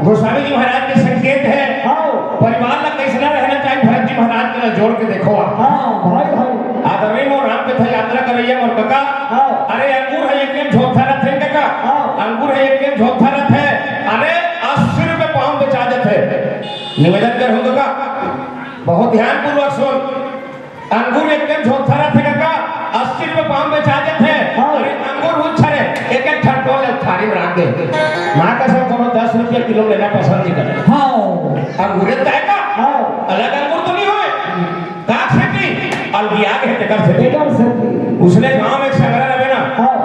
गोस्वामी जी महाराज के संकेत है। हाँ। परिवार ला कैसना रहना चाहिए, भरत जी महाराज के ला जोड़ के देखो आप। हाँ, भाई, भाई। आदरणीय मोर राम कथा यात्रा करैया मोर कका। हाँ। अरे अंगूर है एक झोथा रथे कका। हाँ। अंगूर है एक झोथा रथे। अरे अस्सी रुपए पाव बेचा जाथे। निवेदन करहूं कका, बहुत ध्यानपूर्वक सुन। अंगूर एक झोथा रथे कका, अस्सी रुपए पाव बेचा जाथे। हाँ। अरे अंगूर उछरे, एक एक ठन तोड़ ले थारी में रख दे। माँ कसम कोनो दस रुपया किलो लेना पसंद नहीं करे। हाँ। अंगूर है का? हाँ। अलग अंगूर तो नहीं होए। का सेती? अलगिया के तेकर सेती। तेकर सेती। उसने गांव में एक संग्रह रहे ना। हाँ।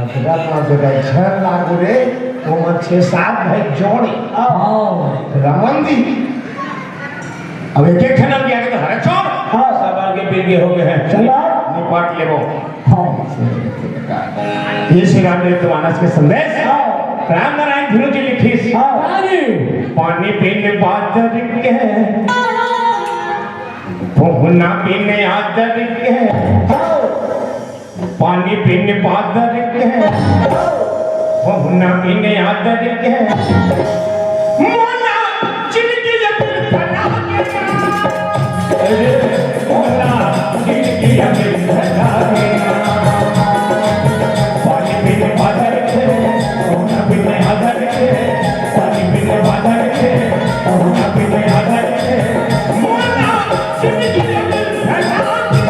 झगड़ा ना जगह झर लागू रे, वो मन छह सात भाई जोड़े। हाँ। रमन दी। अब एक एक खनन किया के तो हरे चोर। हाँ। सब आगे पीछे हो गए हैं। चला। निपट लेबो। हाँ। ये श्री रामचरित मानस के संदेश। हाँ। राम नारायण ध्रुव जी लिखिस। हाँ। पानी बिन बादर के, पहुना बिन आदर के। हाँ। पानी बिन बादर के, पहुना बिन आदर के। मोला जिनगी ये बिन फना के। अरे, मोला जिनगी ये बिन फना के। पानी बिन बादर के, पहुना बिन आदर के। पानी बिन बादर के, पहुना बिन आदर के। मोला जिनगी ये बिन फना के।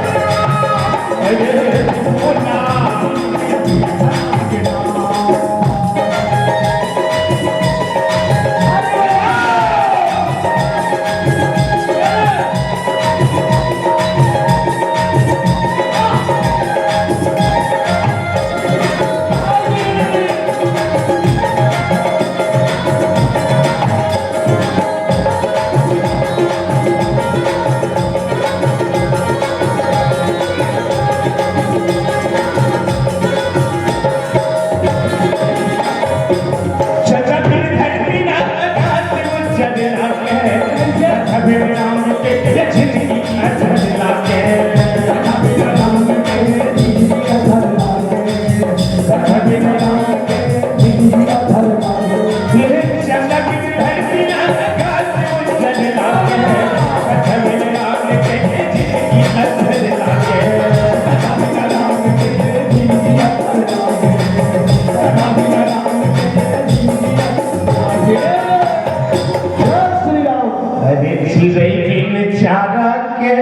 अरे चिरई बिन चारा के,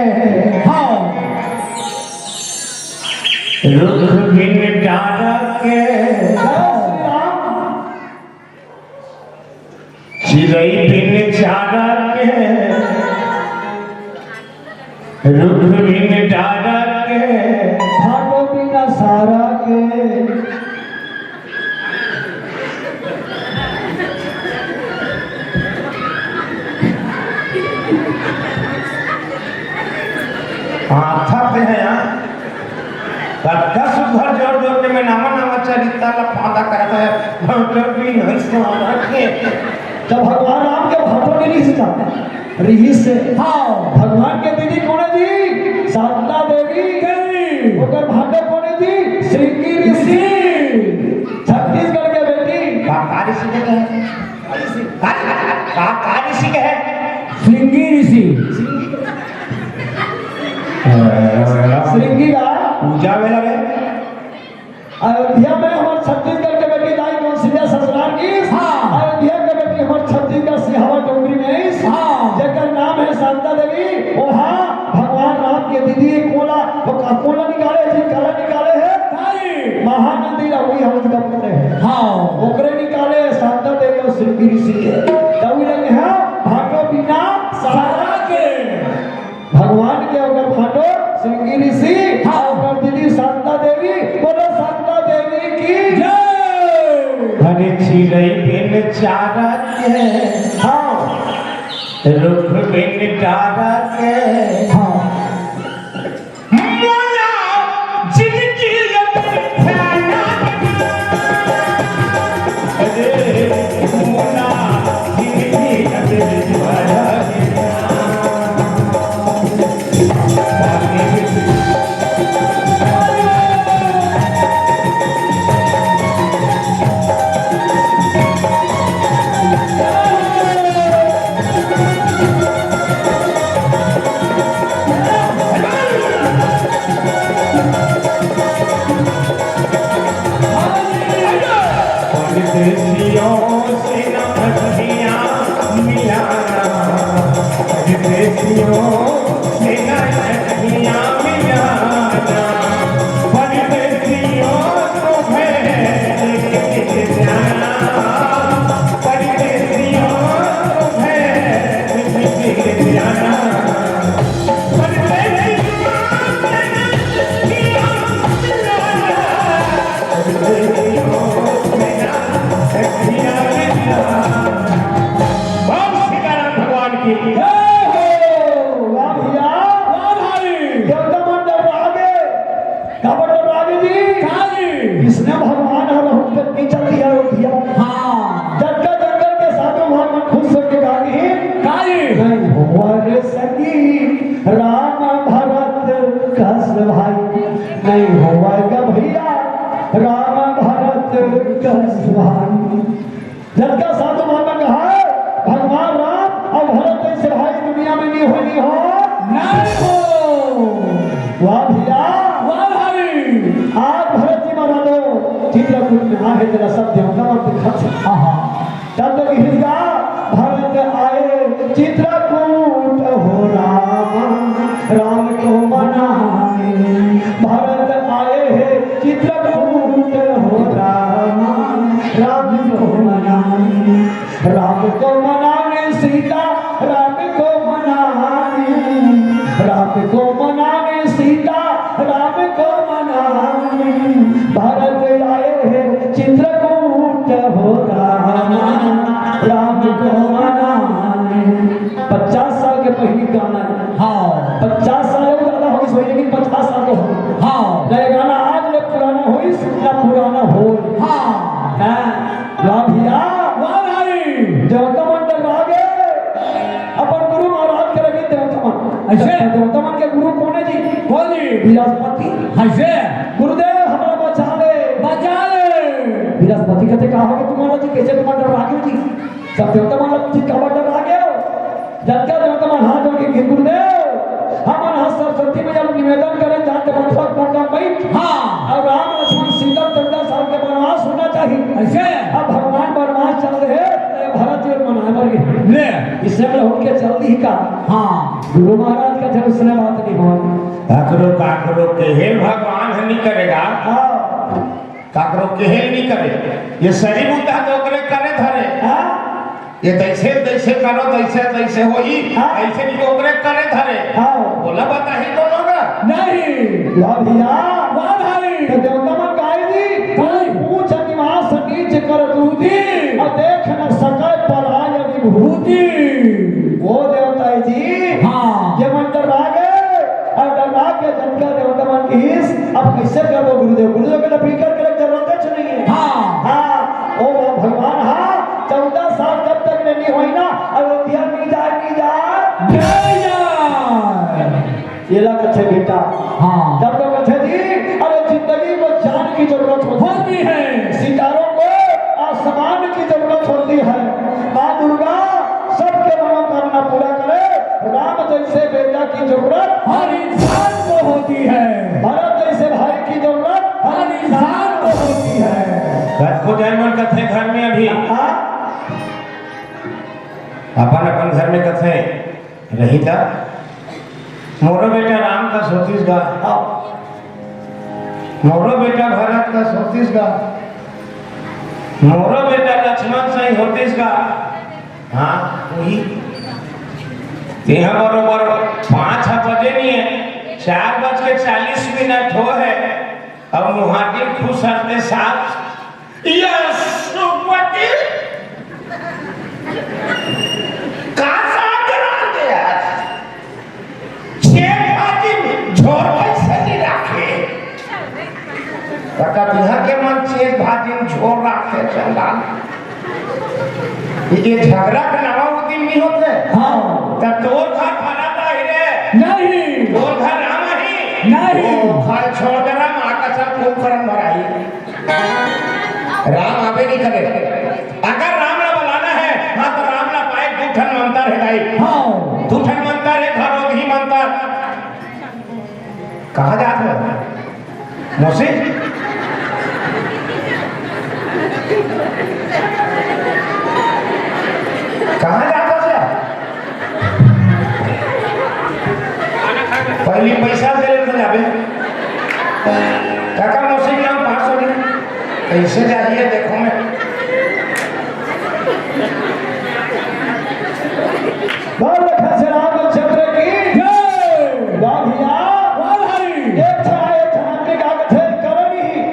हाँ। रुख बिन डारा के, चिरई बिन चारा के, रुख बिन डारा के, भाटो बिना सारा के। आथा ते है यार। कतका सुघर जोर जोर के मैं नावा नावा चरित्र ला फांदा करत है, भाटो बिन सारा के। त भगवान राम के भाटो नहीं रिहिस का? रिहिस हे। हाँ। भगवान के दीदी कोन हे जी? शारदा देवी। देवी। ओकर भाटो कोन हे जी? श्रृंगी ऋषि। छत्तीसगढ़ के बेटी। का, का ऋषि के है? का, का, का ऋषि के है? श्रृंगी ऋषि। श्रृंगी का? पूजा वेला रे। अयोध्या में हमर छत्तीसगढ़ के बेटी दाई कौशल्या ससुराल गिस। हाँ। अयोध्या के बेटी हमर छत्तीसगढ़ सिहावा डोंगरी में आइस। हाँ। जेकर नाम हे शारदा देवी। ओहा भगवान राम के दीदी कोला, वो का-, कोला निकाले जी, काला निकाले हे। दाई। महानदी ला वही हम लोग बोलते हैं। हाँ। ओकरे निकाले शारदा देवी और श्रृंगी ऋषि हे। तभी लगे हैं भाटो बिना सारा के। भगवान के ओकर भाटो श्रृंगी ऋषि, हाँ। ओकर दीदी शारदा देवी, बोलो शारदा देवी की जय। अरे चिरई बिन चारा के, हाँ। रुख बिन डारा के, हाँ। मोला जिनगी ये बिन परदेसियों, मेरा सखिया मिलाना, परदेसियों को भेज के जाना, परदेसियों को भेज के जाना, परदेसियों, मेरा सखिया मिलाना, परदेसियों, मेरा सखिया मिलाना। बोल सीताराम भगवान की। जय हो। वाह भैया। वाह भाई। देवता मन डर्रागे। काबर डर्रागे जी? का जी? इसने भगवान ह रहूं के नी चलती अयोध्या। हाँ। जंगल जंगल के साधु भगवान खुश होके कहा कि का जी? नहीं होवा रे सखी राम भरत कस भाई, नहीं होवा गा भैया राम भरत कस भाई। जंगल साधु मन कहा, भगवान राम अउ भरत जइसे भाई दुनिया में नी हो, नी हो। नहीं हो। वाह भैया। वाह भाई। आज भरत जी महाराज चित्रकूट में आहे, तेला सब देवता मन दिखत हे। हाँ, हाँ। तब तो हिंदा भरत आए चित्रकूट हो राम, राम को मनाए। भरत आए हैं चित्रकूट हो राम, राम को मनाने, राम को मनाने सीता, राम को मनाने, राम को मनाने सीता, राम को मनाने। भरत आए हैं चित्रकूट हो राम, राम को मनाने। पचास साल के पहिली गाना हे। हाँ। पचास साल ले जादा होइस, लेकिन पचास साल तो होइस। हाँ। ना ये गाना आज ले पुराना होइस, ना पुराना होय। हाँ। हाँ। वाह भैया। वाह भाई। देवता मन डर्रागे। अपन गुरु महाराज के लगे देवता मन। अइसे? देवता मन के गुरु कोन हे जी? कोन जी? बृहस्पति। अइसे? गुरुदेव, हमला बचा ले। बचा ले। बृहस्पति कथे, का होगे तुम्हारा जी? कइसे तुमन डर्रागे जी? सब देवता मन ला पूछिस, काबर डर्रागे हो? जतका देवता मन हाथ जोड़ के कहिन, गुरुदेव, हमन ह सरस्वती मैया ल निवेदन करे जान के मंथरा कुंड म बइठ। हाँ। अउ राम लक्ष्मण सीता चौदह साल के वनवास होना चाहिए। अइसे? अब भगवान वनवास चल रहे, त भरत जी ल मनाए बर गे। ले। इससे में होके चल दी का? हाँ। गुरु महाराज कथे उसने बात नहीं होय। काकरो, काकरो केहे ल भगवान ह नी करे गा। हाँ। काकरो केहे ल नी करे। ये सही बुता तो ओकरे करे धरे। हाँ। ये तइसे, तइसे करो, तइसे, तइसे होही, हाँ। तइसे भी ओकरे करे धरे। हाँ। ओला बताही कोनो गा? नहीं। वाह भैया। वाह भाई। त देवता मन काय जी? काय? ऊंच निवास नीच कर दूती, अ देख न सकै पराय विभूति। ओ देवता जी, हाँ। ये मन डर्रागे, अउ डर्रागे जतका देवता मन कहिस, अब कइसे करबो गुरुदेव? गुरुदेव के तो फिकर करे के जरूरत च नहीं हे। हाँ। हाँ, ओ भगवान, हाँ, चौदह साल जब तक ले नी होय ना, अयोध्या नी जाय, नी जाय। नी जाय। एला कथे बेटा। हाँ। तब तो कथे जी, अरे जिंदगी में जान की जरूरत होती होती है। सितारों को आसमान की जरूरत होती है। माँ दुर्गा सबके मनोकामना पूरा करे। राम जैसे बेटा की जरूरत हर इंसान को होती है। भरत जैसे भाई की जरूरत हर इंसान को होती है। रात को जय मन कथे घर में अभी। हाँ। अपन अपन घर में कथे रही था। मोरो बेटा राम का सोचिस गा। हाँ। मोरो बेटा भरत का सोचिस गा। मोरो बेटा लक्ष्मण सही होतिस गा। हाँ, वही। तेहा बरोबर पाँच ह बजे नहीं है, चार बज के चालीस मिनट हो है। अब मुहाटिन खुसरते साथ, यशोमती, का साथ रांधे आज? छेद भाजी में झोर कैसे नहीं राखे? काका, तिहा के मन छेद भाजी में झोर राखे, चंडाल। ये झगरा के नवा उदिन नहीं होते? हाँ। त तोर घर भरा था ही रे। नहीं। तोर घर राम ही। नहीं। ओ, खाल छोड़ दे राम, आका साथ खूब करम भराई। राम आबे नहीं करे। अगर राम ला बुलाना है, हाँ, तो राम ला पाए दू ठन मंतर है भाई। हाँ। दू ठन मंतर है, घरोधी मंतर। कहाँ जात हो? मौसी? कहाँ जात हो सर? पहली पैसा दे ले तो जाबे। काका मौसी के नाम पास हो गए। कैसे जाइए देखो मैं। बोल खसराम चंद्र की जय। वाह भैया। वाह भाई। एक ठा, एक ठा आदमी का कथे करनी।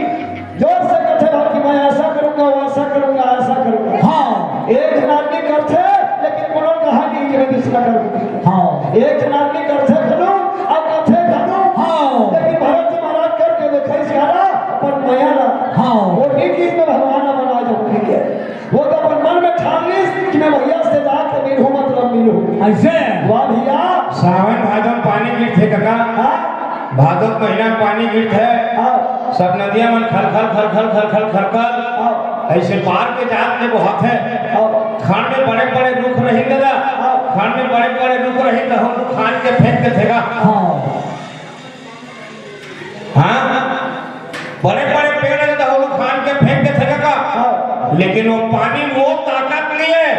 जोर से कथे भाई कि मैं ऐसा करूंगा, वैसा करूंगा, ऐसा करूंगा। हाँ। एक ठन आदमी करथे, लेकिन कोनो कहा नहीं कि मैं दूसरा करूंगा। हाँ। एक ठन आदमी करथे घलो, अउ कथे घलो। हाँ। लेकिन भरत जी महाराज करके देखाइस यारा, अपन मया ला। हाँ। वो ठीक चीज में भगवान बना जाऊंगी के। वो तो अपन मन में ठान लिस कि मैं भैया से जाके मिलूं, मतलब मिलूं। ऐसे? वाह भैया। सावन भादो में पानी गिरथे कका। हाँ। भादो के महीना में पानी गिरथे। हाँ। सब नदिया मन खल खल खल खल खल खल खल खल। हाँ। ऐसे पार के जात ले बोहाथे। हाँ। खान में बड़े बड़े रुख रहिन दादा। हाँ। खान में बड़े बड़े रुख रहिन, तहु रुख खान के फेंक देथे गा। हाँ। हाँ, बड़े-बड़े पेड़ हे, त ओला खान के फेंक देथे का? हाँ। लेकिन वो पानी में वो ताकत नहीं है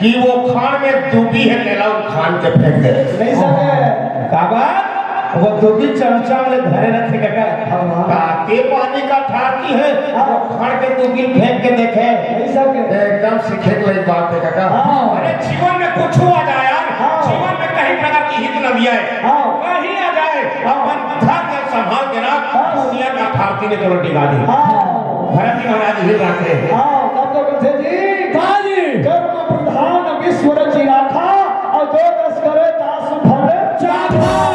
कि वो खान में दूबी हे, तेला वो खान के फेंक दे। नहीं सके। काबर? वो दूबी चमचम ले धरे रथे का? हाँ, हाँ। ताके पानी का ठारती है, हाँ। वो खान के दूबी फेंक के देखे। नहीं सके। एकदम सीखे के लायक बात है काका। हाँ। अरे जीवन में कुछ आ जाए यार, हाँ। जीवन में कहीं प्रगति हित न दिया है। हाँ। कहीं आ जाए, हाँ। अपन धन संभाल के रख, हाँ। दुनिया का भारती ने चोर टिका दी। हाँ। भरत जी महाराज ही रखे। हाँ, तब तो कहते जी, हाँ जी। कर्म प्रधान विश्व रचि राखा, और जो जस करे तासु फल चाखा।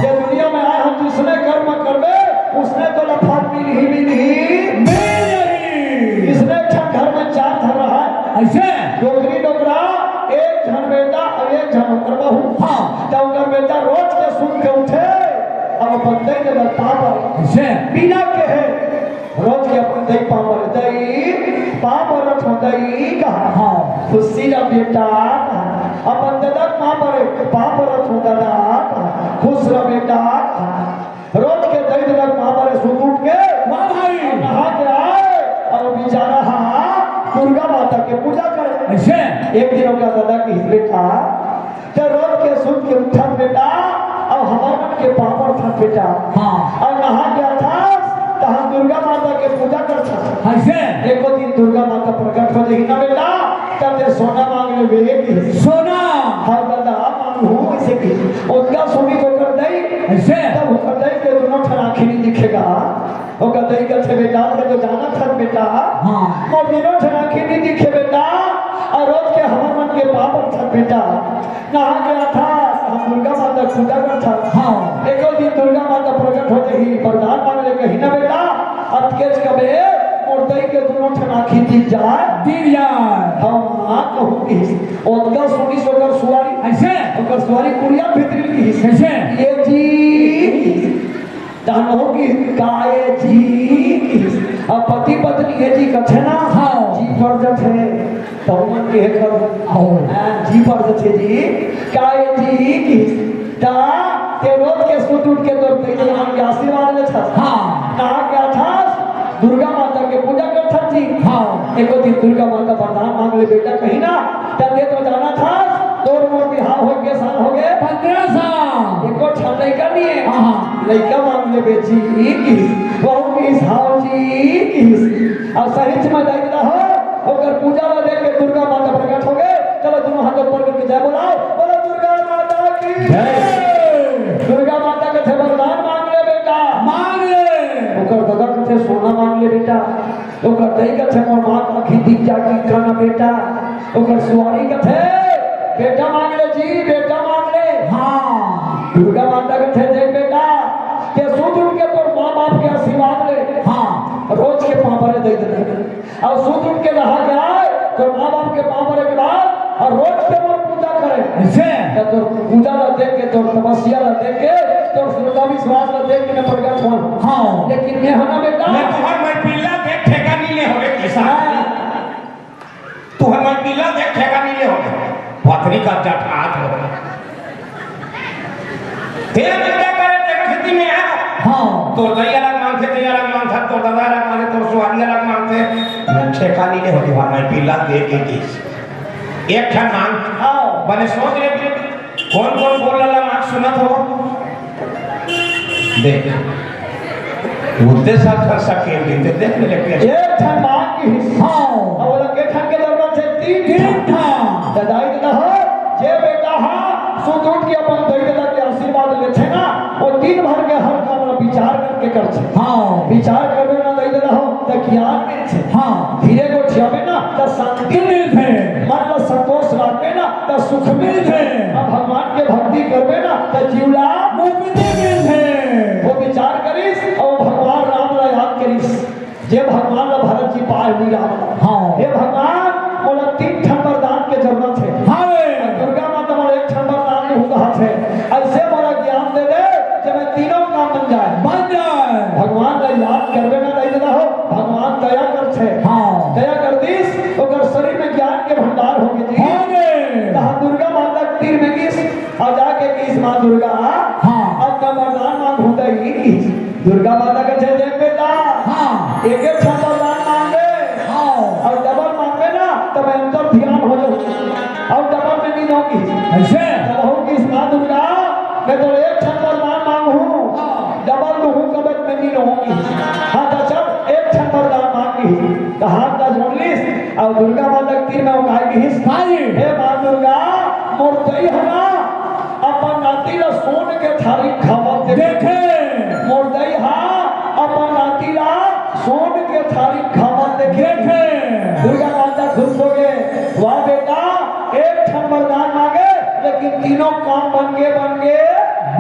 ये दुनिया में आए हम जिसने कर्म करबे, उसने तो फल मिलही मिलही। मिलही। इसने एक ठन घर में चार घर रहा है। ऐसे? डोकरी डोकरा, एक झन बेटा और एक झन ओकर बहू। हाँ। तो ओकर बेटा रोज के सुन के उठे, अब अपन दई दे पाँव पर। ऐसे? बिना कहे, रोज के अपन दई पाँव पर, दई, पाँव पर रख दई कहा। हाँ। खुशी ला बेटा, अपन ददा पाँव पर, पाँव पर रख ददा, खुश रह बेटा। रोज के दई ददा पाँव पर सुत उठ के, वाह भाई। नहा के आए और बेचारा हाँ दुर्गा माता के पूजा करे। ऐसे? एक दिन ओकर ददा कहिस बेटा, ते रोज के सुत के उठत बेटा, और हमर मन के पाँव परथस बेटा। हाँ। और नहा के आथस, त हम दुर्गा माता के पूजा करथस। ऐसे? एको दिन दुर्गा माता प्रकट हो जाही ना बेटा, तब ते सोना मांग लेबे कि सोना। हाँ दादा, मांगहूँ ऐसे कि। ओतका सुनिस ओकर दई, ऐसे? तब ओकर दई के दुनों ठन आँखी नहीं दिखे गा। ओकर दई कथे, "बेटा, ते तो जानथस बेटा, हाँ। मोर दुनों ठन आँखी नहीं दिखे बेटा, और रोज के हमर मन के पाँव परथस बेटा, नहा के आथस, हम दुर्गा माता के पूजा करथस। हाँ। एको दिन दुर्गा माता प्रकट हो जाही, वरदान मांग ले कहिस ना बेटा, अतकेच कबे मोर दई के दुनों ठन आँखी दिख जाए।" दिख जाए। हम हाँ कहूँ कहिस। ओतका सुनिस ओकर सुवारी। ऐसे? ओकर सुवारी कुरिया भीतरी कहिस। कैसे? ये जी। तहन हो कि काय जी किहिस। अब पति पत्नी हे जी कथे ना, हाँ। जी पर जथे, त ओमन के हे कर, हाँ। हाँ, जी पर जथे जी, काय जी किहिस। ता ते रोज के सुत उठ के तोर दई ददा मन के आशीर्वाद लेथस। हाँ। नहा के आथस, दुर्गा माता के पूजा करथस जी। हाँ। एको दिन दुर्गा माता वरदान मांग ले बेटा कहिस ना, त ते तो जानथस, तोर मोर बिहाव होय के साल हो गे? पन्द्रह साल। एको ठन लइका नहीं है। हाँ। लइका मांग लेबे जी किहिस, बहू किहिस, "हाव जी" किहिस। अब सही में दई ददा हो, ओकर पूजा ला देख के दुर्गा माता प्रकट हो गे। चलो दुनों हाथ ऊपर करके जय बोलाओ, बोलो दुर्गा माता की जय। दुर्गा माता कथे वरदान मांग ले बेटा। मांग ले। ओकर ददा कथे सोना मांग ले बेटा। ओकर दई कथे मोर माँ के आँखी दिख जाए, टिका ना बेटा। ओकर सुवारी कथे, "बेटा मांग ले जी, बेटा मांग ले।" हाँ। दुर्गा माता कथे, "देख बेटा, ते सुत उठ के तोर माँ बाप के आशीर्वाद ले। हाँ। रोज के पाँव परे दई दे।" और सुत उठ के नहा के आए, तोर माँ बाप के पाँव परे के बाद, और रोज के मोर पूजा करे। ऐसे? त तोर पूजा ला देख के, तोर तपस्या ला देख के, तोर श्रद्धा विश्वास ला देख के मैं प्रगट हों। हाँ। लेकिन मैं हना बेटा, मैं तुहर मैं पिल्ला देख ठेका नहीं ले होवे किसान। हाँ। तुहर मैं पिल्ला देख ठेका नहीं ले होवे। पथरी का जठात हो। तेरा बेटा करे तेरा खेती में आ। हाँ। तोर दई अलग मांगथे, दई अलग मांगथे, तोर ददा अलग मांगथे, तोर सुवारी अलग मांगथे। मैं ठेका नहीं ले होवे, मैं पिल्ला देख के किस। एक ठन मांग। हाँ। बने सोच ले, कौन कौन बोल रहा मांग सुनत हो? देख, उद्देश्य हर सकेल देते, देख ले, लेके एक ठन मांग के हिस्सा। हाँ। अब ओला के ठन के जरूरत हे? तीन तीन ठन। ठन। त दाई ददा हो, जे बेटा हा सुत उठ के अपन दाई ददा के आशीर्वाद लेथे ना, वो दिन भर के हर काम ला विचार करके करथे। हाँ। विचार करबे ना दाई ददा हो, त ज्ञान मिलथे। हाँ। धीरे गोठियाबे ना, त शांति मिलथे। मन ला संतोष राखबे ना, त सुख मिलथे। अब भगवान के भक्ति करबे ना, त जीव ला मुक्ति मिलथे। वो विचार करिस अउ भगवान राम ला याद करिस, जे भगवान ला भरत जी पाए हुई राम ला। हाँ। हे भगवान, मोला तीन ठन वरदान के जरूरत हे। हाँ। दुर्गा माता मोला एक ठन वरदान देहू कहत हे, अइसे मोला ज्ञान दे दे, जे मैं तीनों काम बन जाए। बन जाए। भगवान ला याद करबे ना, नहीं देना हो, भगवान दया करथे। हाँ। दया कर दिस, ओकर शरीर में ज्ञान के भंडार होगे जी। होगे। तहाँ दुर्गा माता के तीर में गिस, अउ जाके गिस, माँ दुर्गा, हाँ। अब मैं वरदान मांगहूँ त ये गिस। दुर्गा माता कथे, देख बेटा, हाँ। एक एक ठन वरदान मांगबे, हाँ। अउ डबल मांगबे ना, त मैं अंतर ध्यान हो जाहूँ, अउ डबल में नींद होगी। अइसे? तब हो गिस, माँ दुर्गा, मैं तो एक ठन वरदान मांगहूँ, हाँ। डबल दूहूँ कबे त मैं नींद होगी। हाँ, त चल, एक ठन वरदान मांग ली। त हाथ ला जोड़ लिस, अउ दुर्गा माता के तीर में ओंघाय गिस। हाँ जी। हे माँ दुर्गा, मोर दई हा ना अपन नाती ला सोन के थारी खावत देखे। देखे। मोर दई हा अपन नाती ला सोन के थारी खावत देखे। देखे। दुर्गा माता खुश होगे, वाह बेटा, एक ठन वरदान मांगे, लेकिन तीनों काम बन गे, बन गे।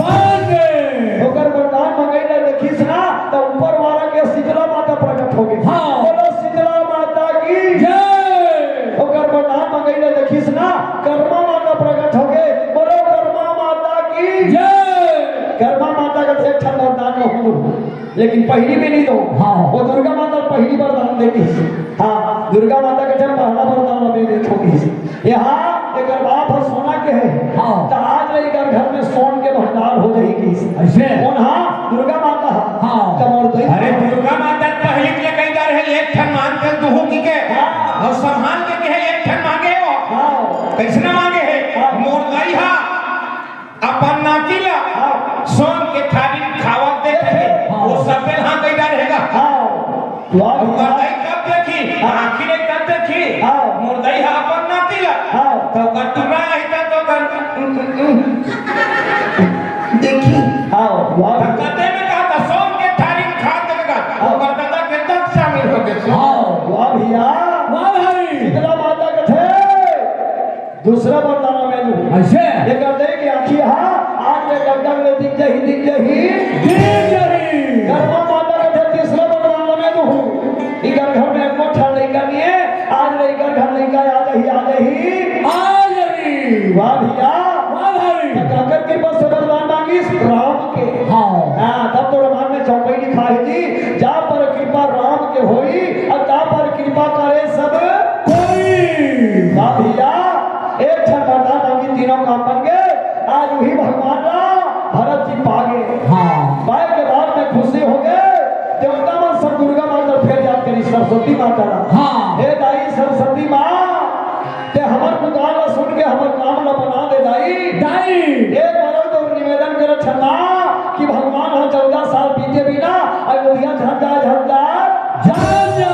बन गे। ओकर वरदान मंगई ला देखिस ना, त ऊपर वाला के शीतला माता प्रकट होगे। हाँ। बोलो शीतला माता की जय। ओकर वरदान मंगई ला देखिस ना, कर्मा माता प्रकट होगे। बोलो कर्मा माता की जय। कर्मा माता के एक ठन वरदान मांगहूँ, लेकिन पहिली में नहीं दो। हाँ। वो दुर्गा माता पहिली वरदान दे दिस। हाँ, दुर्गा माता के जब पहला वरदान में देत होगी। यहाँ एकर बाप ह सोना के हे। हाँ। त आज ले एकर घर में सोन के भंडार हो जाही गिस। अइसे? कोन हा? दुर्गा माता हा। हाँ। त मोर दई अरे, दुर्गा माता पहिली के कही जा रहे, एक ठन मांग के दूहूँ कहिके। हाँ। अउ संभाल के कहे, एक ठन मांगे हो। हाँ। कइसने मांगे हे? हाँ। मोर दई हा अपन नाती ला हाँ। सोन के थारी खावत देखे। हाँ। वो सबे ला हाँ कही जा रहेगा। हाँ। वाह। अउ मोर दई कब देखी? हाँ। आँखी ले कब देखी? हाँ। मोर दई हा अपन नाती ला। हाँ। त ओकर टुरा रहिता त ओकर देखी। हाँ, वाह। त कते में कहा था, सोन के थारी खा देगा। हाँ। ओकर दादा के दंत शामिल होगे। हाँ, वाह भैया। वाह भाई। शीतला माता कथे, दूसरा वरदान में लू। अइसे? एकर दई के आँखी हा, आज ले गड्ढा में दिख जाही, दिख जाही। दिख जाही। कर्मा माता कथे तीसरा वरदान में लू। एकर घर में एको ठन लइका नहीं हे, आज ले एकर घर लइका आ जाही, आ जाही। आ जाही। वाह भैया। वाह भाई। त काकर कृपा से वरदान मांगिस? राम के। हाँ। हाँ, तब तो रामायण में चौपाई लिखा हे जी, जा पर कृपा राम के होई, अउ जा पर कृपा करे सब कोई। वाह भैया, एक ठन वरदान मांगी, तीनों काम बन गे। आज उही भगवान ला भरत जी पा गे। हाँ। पाए के बाद में खुशी होगे। देवता मन सब दुर्गा माता फेर याद करिस, सरस्वती माता ला। हाँ। हे दाई सरस्वती माँ, ते हमर पुकार ला सुन के हमर काम ला बना दे दाई। दाई। एक बार तो निवेदन करे छना कि भगवान हम चौदह साल बीते बिना अयोध्या झंडा झंडा झंडा।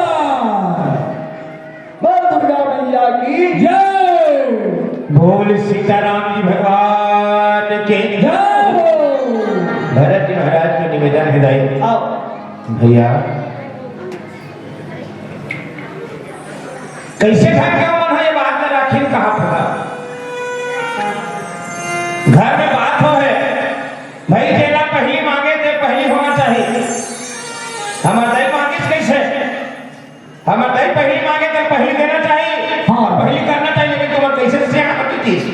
बोल दुर्गा मैया की जय। बोल सीताराम जी भगवान के जय हो। भरत जी महाराज के निवेदन हे दाई। आओ। भैया, कइसे घर के मन ह ये बात ल राखिन कहा था? घर में बात हो हे, भाई जेला पहिली मांगे ते पहिली होना चाहिए। हमर दाई मांगिस कइसे? हमर दाई पहिली मांगे ते पहिली देना चाहिए, हाँ। पहिली करना चाहिए, लेकिन तुमन कइसे सियान हो किस?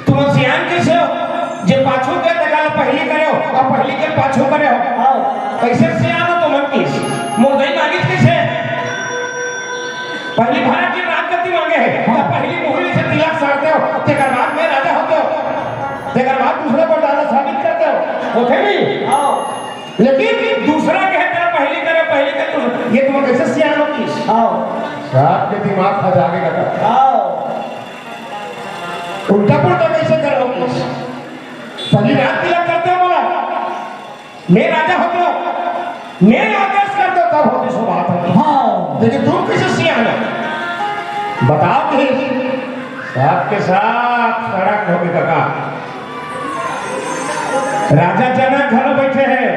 तुमन सियान कइसे हो? जे पाछू के तेकर ला पहिली करे हो, अउ पहिली के पाछू करे हो। हाँ। कइसे सियान हो तुमन किस? मोर दाई मांगिस कइसे? पहिली भरत जी राजगद्दी मांगे हे, हाँ। त पहिली मुरली से तिलक सारते हो, तेकर बाद में राजा होते हो, तेकर बाद दूसरा पर राजा साबित करते हो, होथे नहीं? हाँ। लेकिन दूसरा कहे तेला पहिली करे, पहिली करे, तुम, ये तुमन कइसे सियान हो किस? हाँ। रात के दिमाग खा जागे लगा। हाँ। उल्टा पुल्टा कइसे करे हो किस? पहिली रात तिलक करते हो बोला। मैं राजा होतो, मैं आदेश करतो, तब होती सो बात है। हाँ। लेकिन तुम कैसे सियान हो? बताओ कि सबके साथ सड़क हो गई कका। राजा जनक घलो बैठे हैं,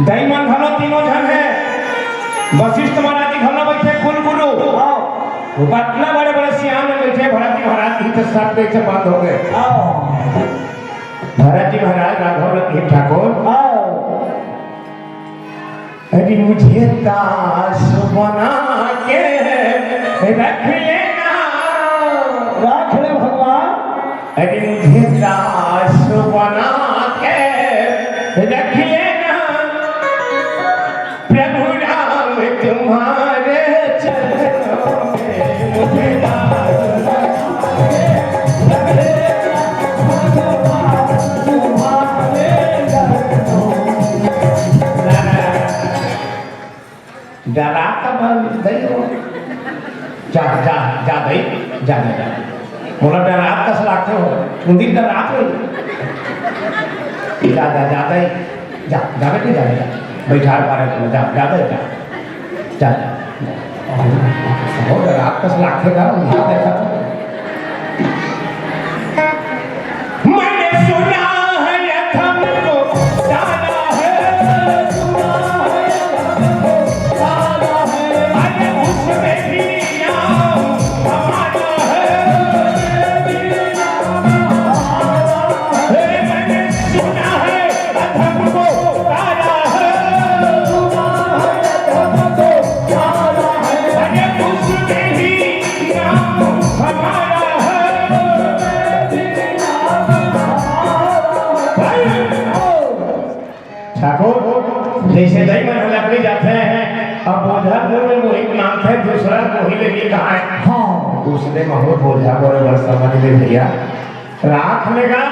दई मन घलो तीनों झन है, वशिष्ठ महाराज जी घलो बैठे, कुल गुरु। हाँ। वो इतना बड़े बड़े सियान में बैठे, भरत जी महाराज जी तो सब बैठे बंद हो गए। हाँ। भरत जी महाराज राघव रत्न ठाकुर। हाँ। अरे मुझे दास बना के रख लेना। राख ले भगवान। अरे मुझे दास बना के रख लेना। प्रभु राम तुम्हारे चरणों में मुझे दास बना के रख लेना। डरा तब दई हो। जा, जा, जा दई, जा, जा, जा। मोला डरा कस लागथे हो, उंदी डरा तो। जा, जा, जा दई, जा, जा बेटी, जा, जा। बैठा पारे तो, जा, जा दई, जा। जा, जा। बहुत डरा कस लागथे का, उंदी देखा तो। मैंने सुना है अधम को तारा है, सुना है अधम को तारा है। अरे उसमें भी नाम हमारा है। अरे मैंने सुना है अधम को तारा है, सुना है अधम को तारा है। अरे उसमें भी नाम हमारा है। ठाकुर, जैसे दई मन लकड़ी जाते हैं, अब बोझा बोरे मोहित नाम है, दूसरा मोहित लेके कहा है। हाँ। उसने महूर बोझा बोरे बर समझ ले भैया, राख लेगा।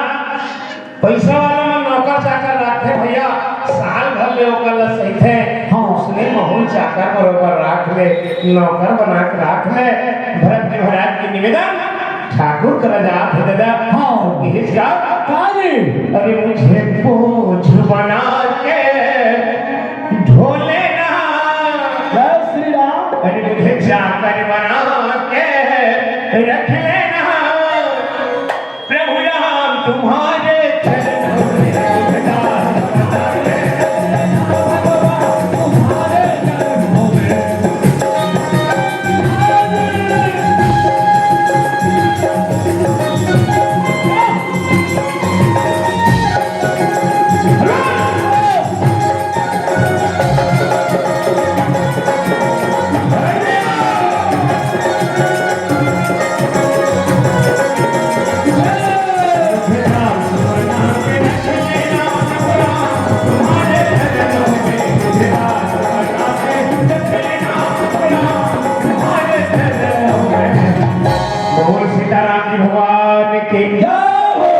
पैसा वाला मन नौकर चाकर राखथे भैया, साल भर ले ओकर ला सहिथे। हाँ। उसने महूर चाकर बरोबर राख ले, नौकर बना के राख ले। भरत जी महाराज के निवेदन, ठाकुर करा जात हे दादा। हाँ। यही का? का रे? अरे मुझे बोझ बना के ढो लेना। जय श्री राम। अरे मुझे चाकर बना के रख लेना। प्रभु राम तुम्हारे चरणों में। बोल सीताराम जी भगवान की जय हो।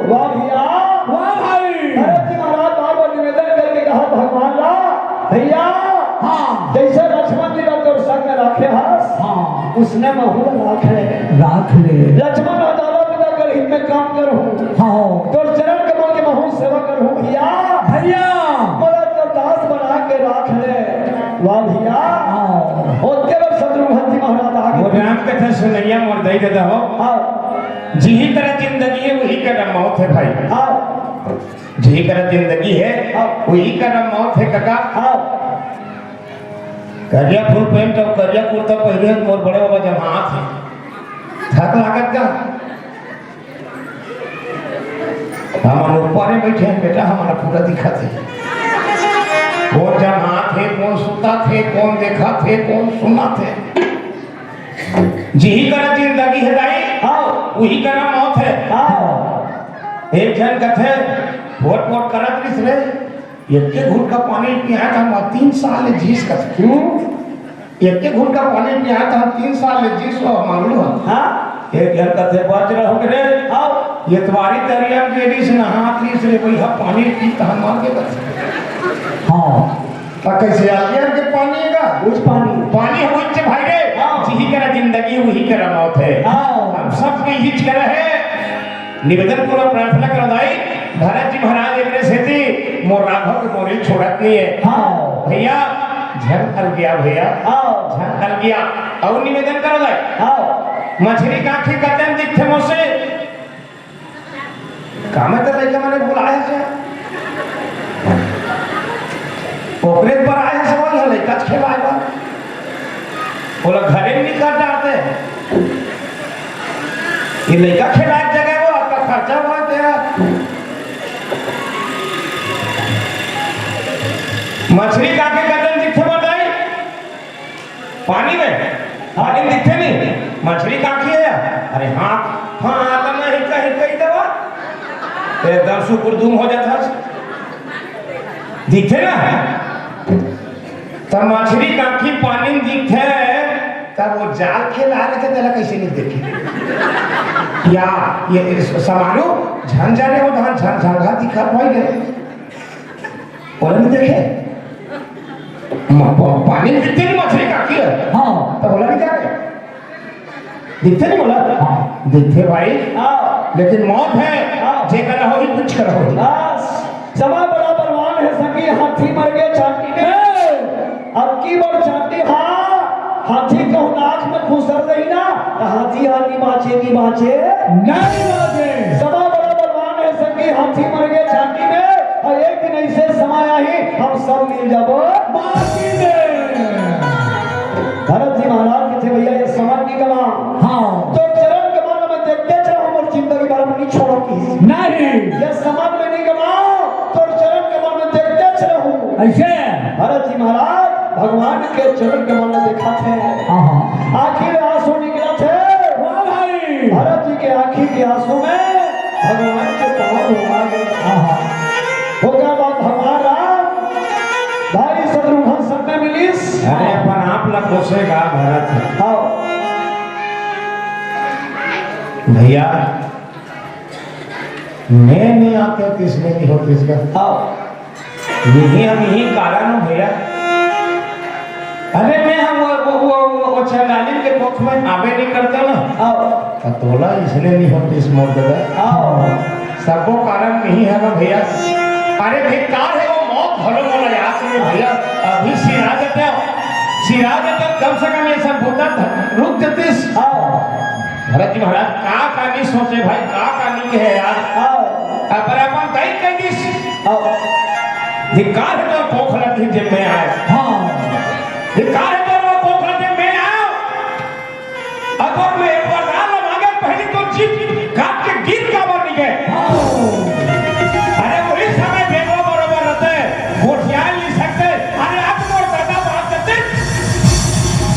वाह भैया। वाह भाई। भरत जी महाराज बार बार निवेदन करके कहा भगवान ला, भैया, हाँ। जैसे लक्ष्मण जी ला तोर संग में राखे हस, हाँ। उसने महू ला राख ले। राख ले। लक्ष्मण और दादा पिता कर हित में काम करहूँ। हाँ। तोर चरण कमल के महू सेवा करहूँ भैया। भैया। मोला तोर दास बना के राख ले। वाह भैया। हाँ। ओतके बर शत्रुघ्न जी महाराज आ वो गए। राम कथा सुनैया मोर दई दादा हो। हाँ। जिही करा जिंदगी है, वही करा मौत है भाई। हाँ। जिही करा जिंदगी है, हाँ। वही करा मौत है कका। हाँ। करिया फुल पैंट और करिया कुर्ता पहिरे मोर बड़े बाबा जमात है। थक लागत का? हमन ऊपर में बैठे हैं बेटा, हमन पूरा दिखत हे। कोन जमात हे, कोन सुतत हे, कोन देखत हे, कोन सुनत हे। जिही करा जिंदगी हे दाई, हाँ। उही करा मौत हे। हाँ। एक झन कथे, वोट वोट करत रिहिस रे, एक के घुटका पानी पिया था, मैं तीन साल ले जीस कथे। हम्म। एक के घुटका पानी पिया था, तीन साल ले जीस लो मालूम है। हाँ। एक झन कथे बच रहो रे। हाँ। ये तुम्हारी तरिया में जेडी से नहात ली से भैया पानी पी तहन मार के बच। हाँ। तो कैसे आ गया के पानी का? कुछ पानी। पानी हो इच्छे भाई रे। हाँ। जिही करा जिंदगी वही करा मौत है। हाँ। हम सब के हिच करा है। निवेदन पूरा प्रार्थना करा दाई। भरत जी महाराज, एकरे सेती मोर राघव के मोरी छोड़त नइ हे। हाँ। भइया, झन अलगिया भइया। हाँ। झन अलगिया। अउ निवेदन करत हे। हाँ। मछरी कांखी कतेन दिखथे मोसे? का मैं तो लइका मन ल बुलाय हँव? ओकरे बर आय हँव, सब इहाँ लइका खेलाय बर। ओला घरे में नइ कर डारते। ये लइका खेलाय के जगह हे, अतका खर्चा होय तेरा। मछरी कांखी कतेन दिखथे बताई? पानी में? पानी में दिखथे नहीं? मछरी कांखी हे? अरे हाँ, हाँ, तो नहीं कहीं, कहीं दवा। एकदम सुकुर दुम हो जात हे। दिखथे ना? त मछरी कांखी पानी में दिखथे, त वो जाल खेलाय रहिथे, तेला कइसे नइ देखे? या, ये समारू, झन जा रे हो, झन, झन, झन, झन, दिखा पाई रे। ओला नइ देखे? म-, प-, पानी में दिखथे नहीं मछरी कांखी हे। हाँ। त ओला नइ देखे? दिखथे नहीं मोला? हाँ। दिखथे भाई। हाँ। लेकिन मौत हे, हाँ। जेकर होही, कुछ कर होही। बस। समा बड़ा बलवान हे संगी, हाथी मर गे चांटी में। हे। अब की बार चांटी हा, हाथी कहूँ नाक में घुसर जाही ना, त हाथी हा नइ बाँचे, नइ बाँचे। नइ बाँचे। समा बड़ा बलवान हे संगी, हाथी मर गे चांटी में, अउ एक दिन अइसे समय आही, हम सब मिल जाबो माटी में। भरत जी महाराज कथे, भइया, ये समय नइ गवा। हाँ। तोर चरण कमल में देखतेच रहूँ, मोर जिंदगी भर में नइ छोड़व किहिस। नहीं। ये समय में नइ गवा, तोर चरण कमल में देखतेच रहूँ। अइसे? भरत जी महाराज भगवान के चरण कमल में देखत हे। हाँ, हाँ। आँखी ले आंसू निकलत हे। वाह भाई। भरत जी के आँखी के आंसू में भगवान के पाँव धोवा गे। हाँ, हाँ। ओकर बाद भगवान राम भाई शत्रुघ्न संग में मिलिस। अरे, अपन आप ला कोसे गा भरत। हाँ। भइया, मैं नइ आतेंव त इसने नइ होतिस गा। हाँ। इही हम इही कारण हो भइया। अरे मैं हम वो, वो, वो, वो, वो चंडालिन के कोख में आबे नइ करतेंव ना। हाँ। त तोला इसने नइ होतिस मोर ददा। हाँ। सबो कारण इही हे ना भइया। अरे धिक्कार हे वो मौत घलो मोला याद नइ हे भइया। अभी सिरा देतेंव, सिरा देतेंव, कम से कम ये सब भूत रुक जतिस। हाँ। भरत जी महाराज का का नइ सोचे भाई, का का नइ कहे यार। हाँ। अपन अपन दाई कहि दिस। हाँ। धिक्कार हे तोर कोख ल दिस जेब में आय। हाँ। धिक्कार हे तोर कोख ल दिस जेब में आय। अगर मैं एक बार दान मांगे पहली तो जीभ काट के गिर काबर नइ गे। हाँ। अरे वही समय बेटवा बरोबर रहते, गोठिया नइ सकते। अरे आज मोर दादा बात करते।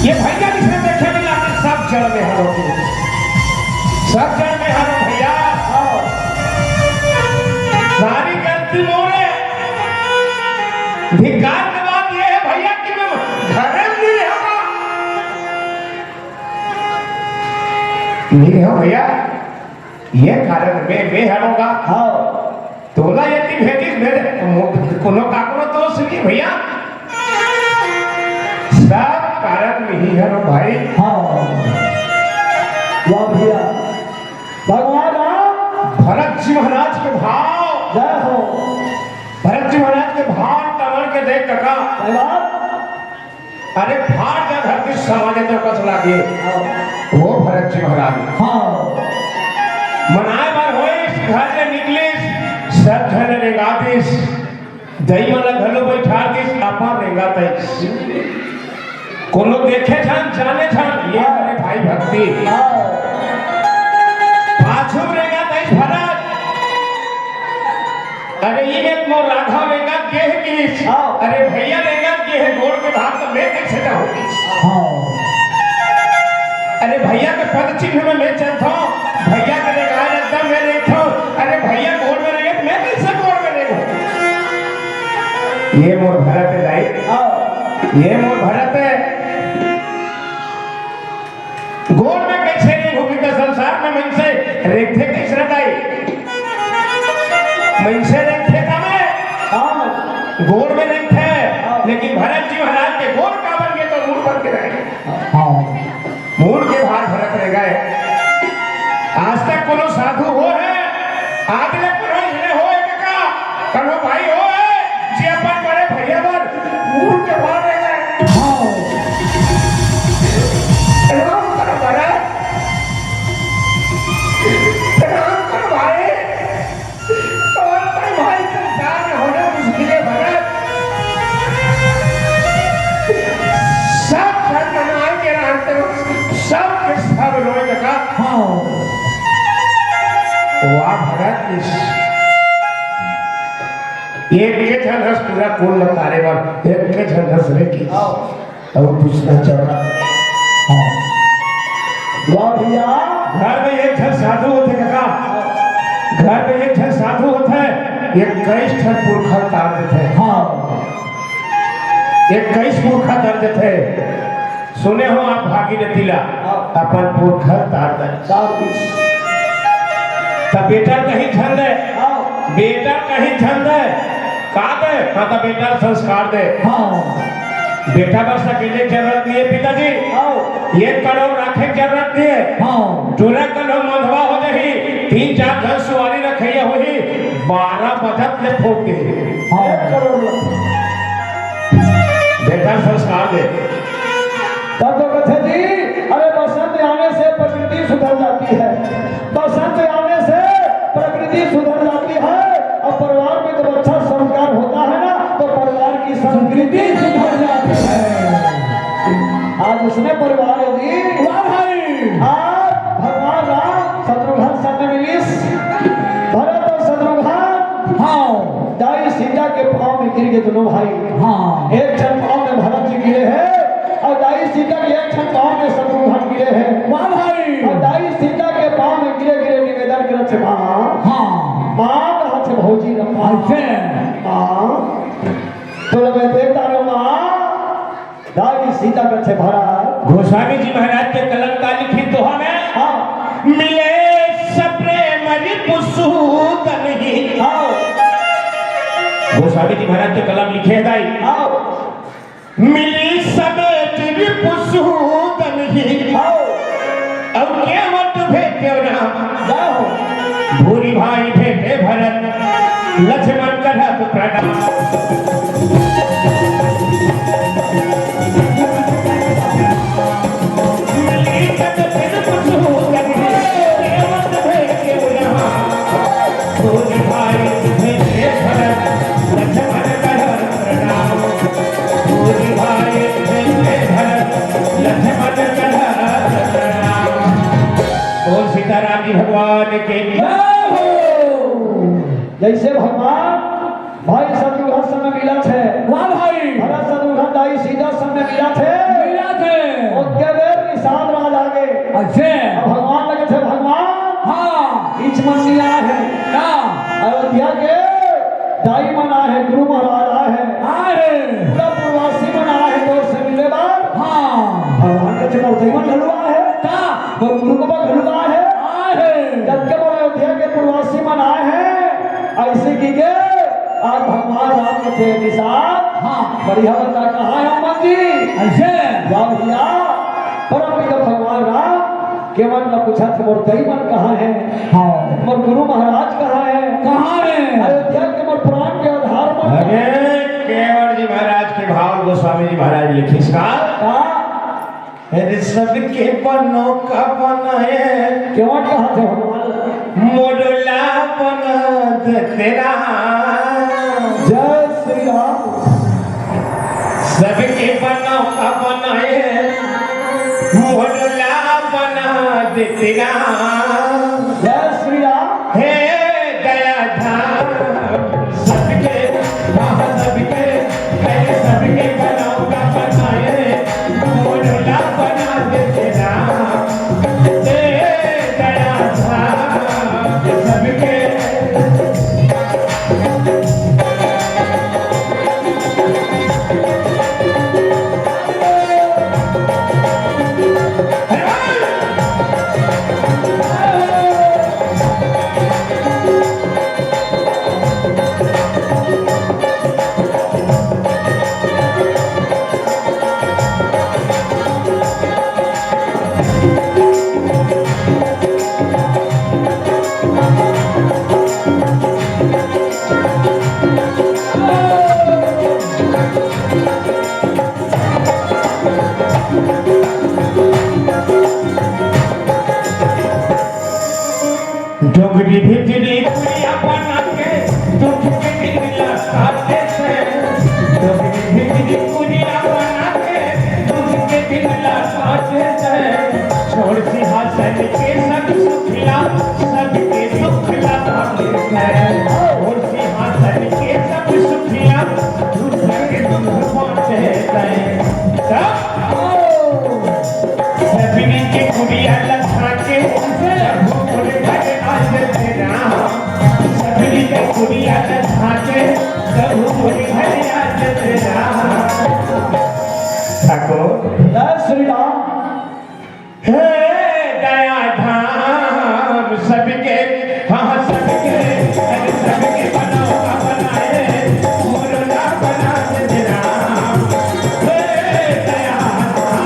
ये भइया जिसने देखे नहीं आते, सब जड़ में हरो। सब जड़ में हरो भइया। सारी गलती मोरे। धिक्कार के बात ये हे भइया कि मैं घरे में नइ रहंव। नइ हो भइया, ये कारण में मैं हरों गा। हाँ। तोला यदि भेजिस मेरे, कोनो काकरो दोष नइ भइया। सब कारण में ही हरो भाई। हाँ। वाह भइया। भगवान राम। भरत जी महाराज के भाव। जय हो। भरत जी महाराज के भाव टमर के देख कका। सही बात। अरे फाट जा धरती समाज तो कस लागे। हाँ। वो भरत जी महाराज। हाँ। मनाय बर होइस, घर ले निकलिस, सब झन रेंगा दिस। दई मन ला घलो बैठा दिस, आपा रेंगा तइस। कोनो देखे झन, जाने झन, ये हरे भाई भक्ति। हाँ। पाछू रेंगा तइस भरत। अरे, ई में मोर राधा रेंगा गेह गिस। हाँ। अरे, भइया रेंगा गेह गोड़ के भार तो मैं कइसे जाहूँ? हाँ। अरे, भइया के पद चिन्ह में मैं चलथों, भइया के रेंगा एकदम मैं रेंगथों। अरे, भइया गोड़ में रेंगे तो मैं कइसे गोड़ में रेंगहूँ? ये मोर भरत हे दाई। हाँ। ये मोर भरत हे। गोड़ में कइसे रेंगहूँ? संसार में मनसे रेंगथे कइसे दाई? मनसे रेंगथे का में? हाँ। गोड़ में रेंगथे। हाँ। लेकिन भरत जी महाराज के गोड़ का बन गे तो मूड़ बन के रहे। हाँ। मूड़ के भार भरत रेंगे। आज तक कोनो साधु होय हे? आज ले कोनो इसने होय हे? भाई हो, जे अपन बड़े भैया बर मुंह के भाव ले जाए। हाँ। प्रणाम कर भरत, प्रणाम कर भाई। और भाई, भाई संसार में होना मुश्किल है भरत। सब धन बनाए के रहते हो, सब के सब रोए का। हाँ। वाह भरत, इस एक के झन हस पूरा कुल ल तारे बर, एक के झन हस रे की। हाँ। और पूछना चाह रहा। हाँ। वाह भैया। घर में एक झन साधु होथे काका, घर में एक झन साधु होथे, इक्कीस ठन पुरखा तार देथे। हाँ। इक्कीस पुरखा तार देथे। सुने हो आप भागीरथी ला, हाँ। अपन पुरखा तार दे। तार दे। त बेटा कहीं झन दे, हाँ। बेटा कहीं झन दे, का दे? हाँ, त बेटा संस्कार दे। हाँ। बेटा बस अकेले जरूरत नहीं है पिताजी। हाँ। एक करोड़ रखे जरूरत नहीं है। हाँ। टूरा कल हो मंधवा हो जाही, तीन चार झन सुवारी रखइया होही, बारह बजत ले फोक दे। हाँ। एक करोड़ ल। बेटा संस्कार दे। तब तो कथे जी, अरे बसंत आने से प्रकृति सुधर जाती है, बसंत आने से प्रकृति सुधर जाती है। अब परिवार में जब अच्छा संस्कार होता है ना, तो परिवार की संस्कृति सुधर जाती है। आज उसने परिवार है जी। वाह भाई। आज भगवान राम शत्रुघ्न संग मिलिस, भरत और शत्रुघ्न। हाँ। दाई सीता के पाँव में गिर गए दोनों भाई। हाँ। एक झन पाँव में भरत जी गिरे हैं और दाई सीता के एक झन पाँव में शत्रुघ्न गिरे हैं। वाह भाई। और दाई सीता के पाँव में गिरे गिरे निवेदन करत हे, माँ। हाँ। माँ कहत हे भौजी ला, माँ। अच्छा। माँ। तो मैं देखता रहूँ, माँ। दाई सीता कथे भरत। गोस्वामी जी महाराज के कलम का लिखित दोहा में, हाँ। मिले सप्रेम रिपु सूदन ही। हाँ। गोस्वामी जी महाराज के कलम लिखे हैं दाई। हाँ। मिली समेत रिपु सूदन ही। हाँ। अउ केवट भेट्यो राम। जाओ। भूरि भाई भेटे भरत, लछमन करत प्रणाम। बोल सीताराम जी भगवान के। जय हो। जैसे भगवान भाई शत्रुघ्न संग मिलत हे। वाह भाई। भरत शत्रुघ्न दाई सीता संग मिलत हे। मिलत हे। ओतके बेर निषाद राज आगे। अच्छा। अब भगवान लगे थे, भगवान। हाँ। इच मन नहीं आए हे। का? अयोध्या के दाई मन आए हे, गुरु महाराज आए हे। आए हे। पूरा पूर्ववासी मन आए हे, तो से मिले बार। हाँ। भगवान के चमोर दाई मन घलो आए हे। का? और गुरु को घलो आए हे। आए हे। जब के बोले अयोध्या के पूर्ववासी मन आए हे। ऐसे की के आज भगवान राम के थे निषाद। हाँ। बढ़िया बता कहाँ हे हनुमान जी? ऐसे। वाह भैया, परम पिता भगवान राम केवट ला पूछत हे, मोर दाई मन कहाँ हे? हाँ। मोर गुरु महाराज कहाँ हे? कहाँ हे? अयोध्या के मोर प्राण के आधार मन अरे, केवट जी महाराज के भाव गोस्वामी जी महाराज लिखिस का? का? अरे सबके बनो का बनाए। केवट कहत हे भगवान। मोर ला बना दे तेरा। जय श्री राम। सबके बनो का बनाए। मोर ला बना दे तेरा। जय श्री राम। हे दया धाम सबके, वहाँ सबके, पहले सबके बनाओ का बनाए, मोर ला बना दे तेरा। हे दया धाम सबके। दुनिया के भागे, प्रभु मोरी भैया के तेरा। ठाकुर। जय श्री राम। हे दया धाम सबके, हाँ, सबके, अरे, सबके बनाओ, बनाए, मोर ना बना दे राम। हे दया धाम।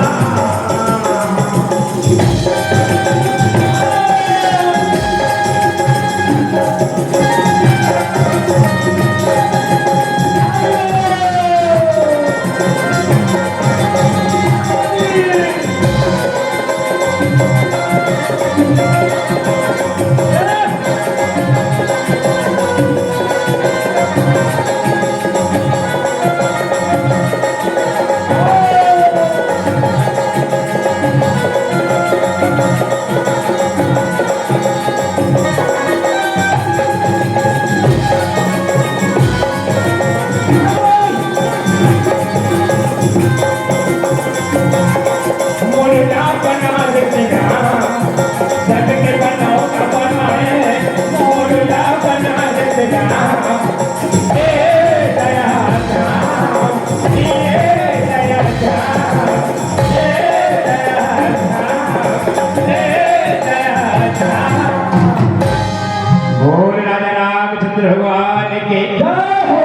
बोल राजा रामचंद्र भगवान की। जय हो।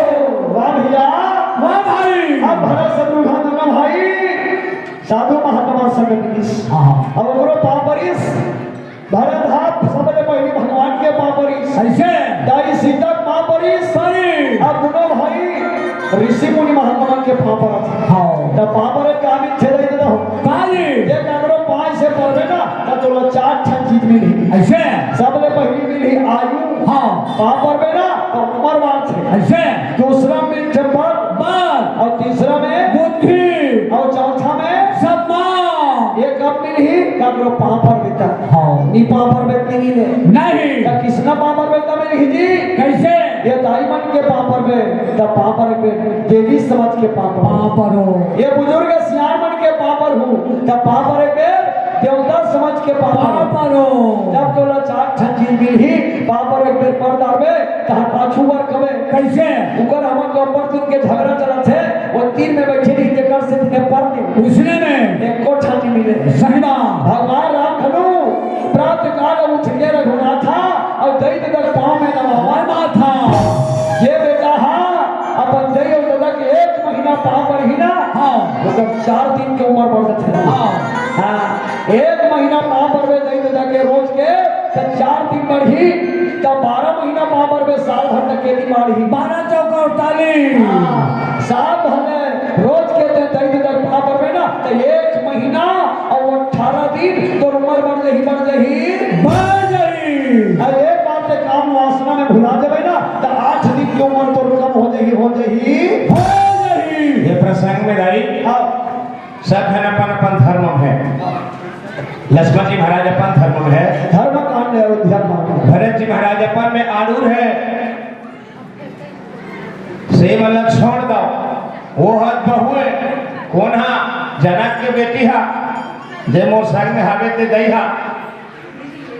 वाह भैया। वाह भाई। अब भरत शत्रुघ्न दोनों भाई साधु महात्मा संग मिलिस। हाँ, हाँ। अब ओकरो पाँव परिस। भरत हा सबले पहली भगवान के पाँव परिस। कैसे? दाई सीता के पाँव परिस। सही। अब दोनों भाई ऋषि मुनि महात्मा के पाँव परत। हाँ। त पाँव परत का आमिन छेदाई देता हो। काली। जे काकरो पाँव से परबे ना, त तोला चार ठन चीज मिलही। ऐसे? सबले पहली मिलही आयु। हाँ। पाँव परबे ना, त उमर बाढ़थे। ऐसे? दूसरा में चंपक। बाढ़। अउ तीसरा में बुद्धि। अउ चौथा में सम्मान। ये कब मिलही? काकरो पाँव परबे त। हाँ। नी पाँव परबे त मिलही नहीं। नहीं। त किसना पाँव परबे त मिलही जी? कैसे? ये दाई मन के पाँव परबे, त पाँव परबे, देवी समाज के पाँव परबे। पाँव परो। ये बुजुर्ग सियान मन के पाँव परहू, त पाँव परबे, देवता समाज के पाँव परबे। पाँव परो। जब तोला चार ठन चीज मिलही, पाँव परबे, पर डारबे, तहां पाछू बर कबे। कैसे? उकर हमन के ऊपर दिन के झगड़ा चलत हे, वो तीन में बैठे रही, जेकर से तिने पर दे। उसने में। एको ठन नहीं मिले। सही बात। भगवान राम घलो प्रातः काल उठ के रघुनाथा अउ दई ददा के पाँव में नवावा। माथा। ये बेटा हा अपन दई अउ ददा के एक महीना पाँव परही ना, हाँ। ओकर चार दिन के उमर बढ़ जाथे। हाँ। हाँ, एक महीना पाँव परबे दई ददा के रोज के, त चार दिन बढ़ही, त बारह महीना पाँव परबे, साल भर तक के दिन बाढ़ही। बारह चौका अड़तालीस। हाँ, साल भर में रोज के ते दई ददा के पाँव परबे ना, त एक महीना अउ अठारह दिन तोर उमर बढ़ जाही, बढ़ जाही। बढ़ जाही। अउ एक बार ते काम वासना में भुला जाबे ना, त आठ दिन के उमर तोर कम हो जाही, हो जाही। हो जाही। ये प्रसंग में दाई, हाँ। सब झन अपन अपन धर्म में हे। लक्ष्मण जी महाराज अपन धर्म में हे। धर्म कांड अयोध्या कांड। भरत जी महाराज अपन में आरूढ़ हे। से मन ला छोड़ दव। वो हर बहू हे। कोन हा? जनक के बेटी हा। जे मोर संग में हावे ते दई हा।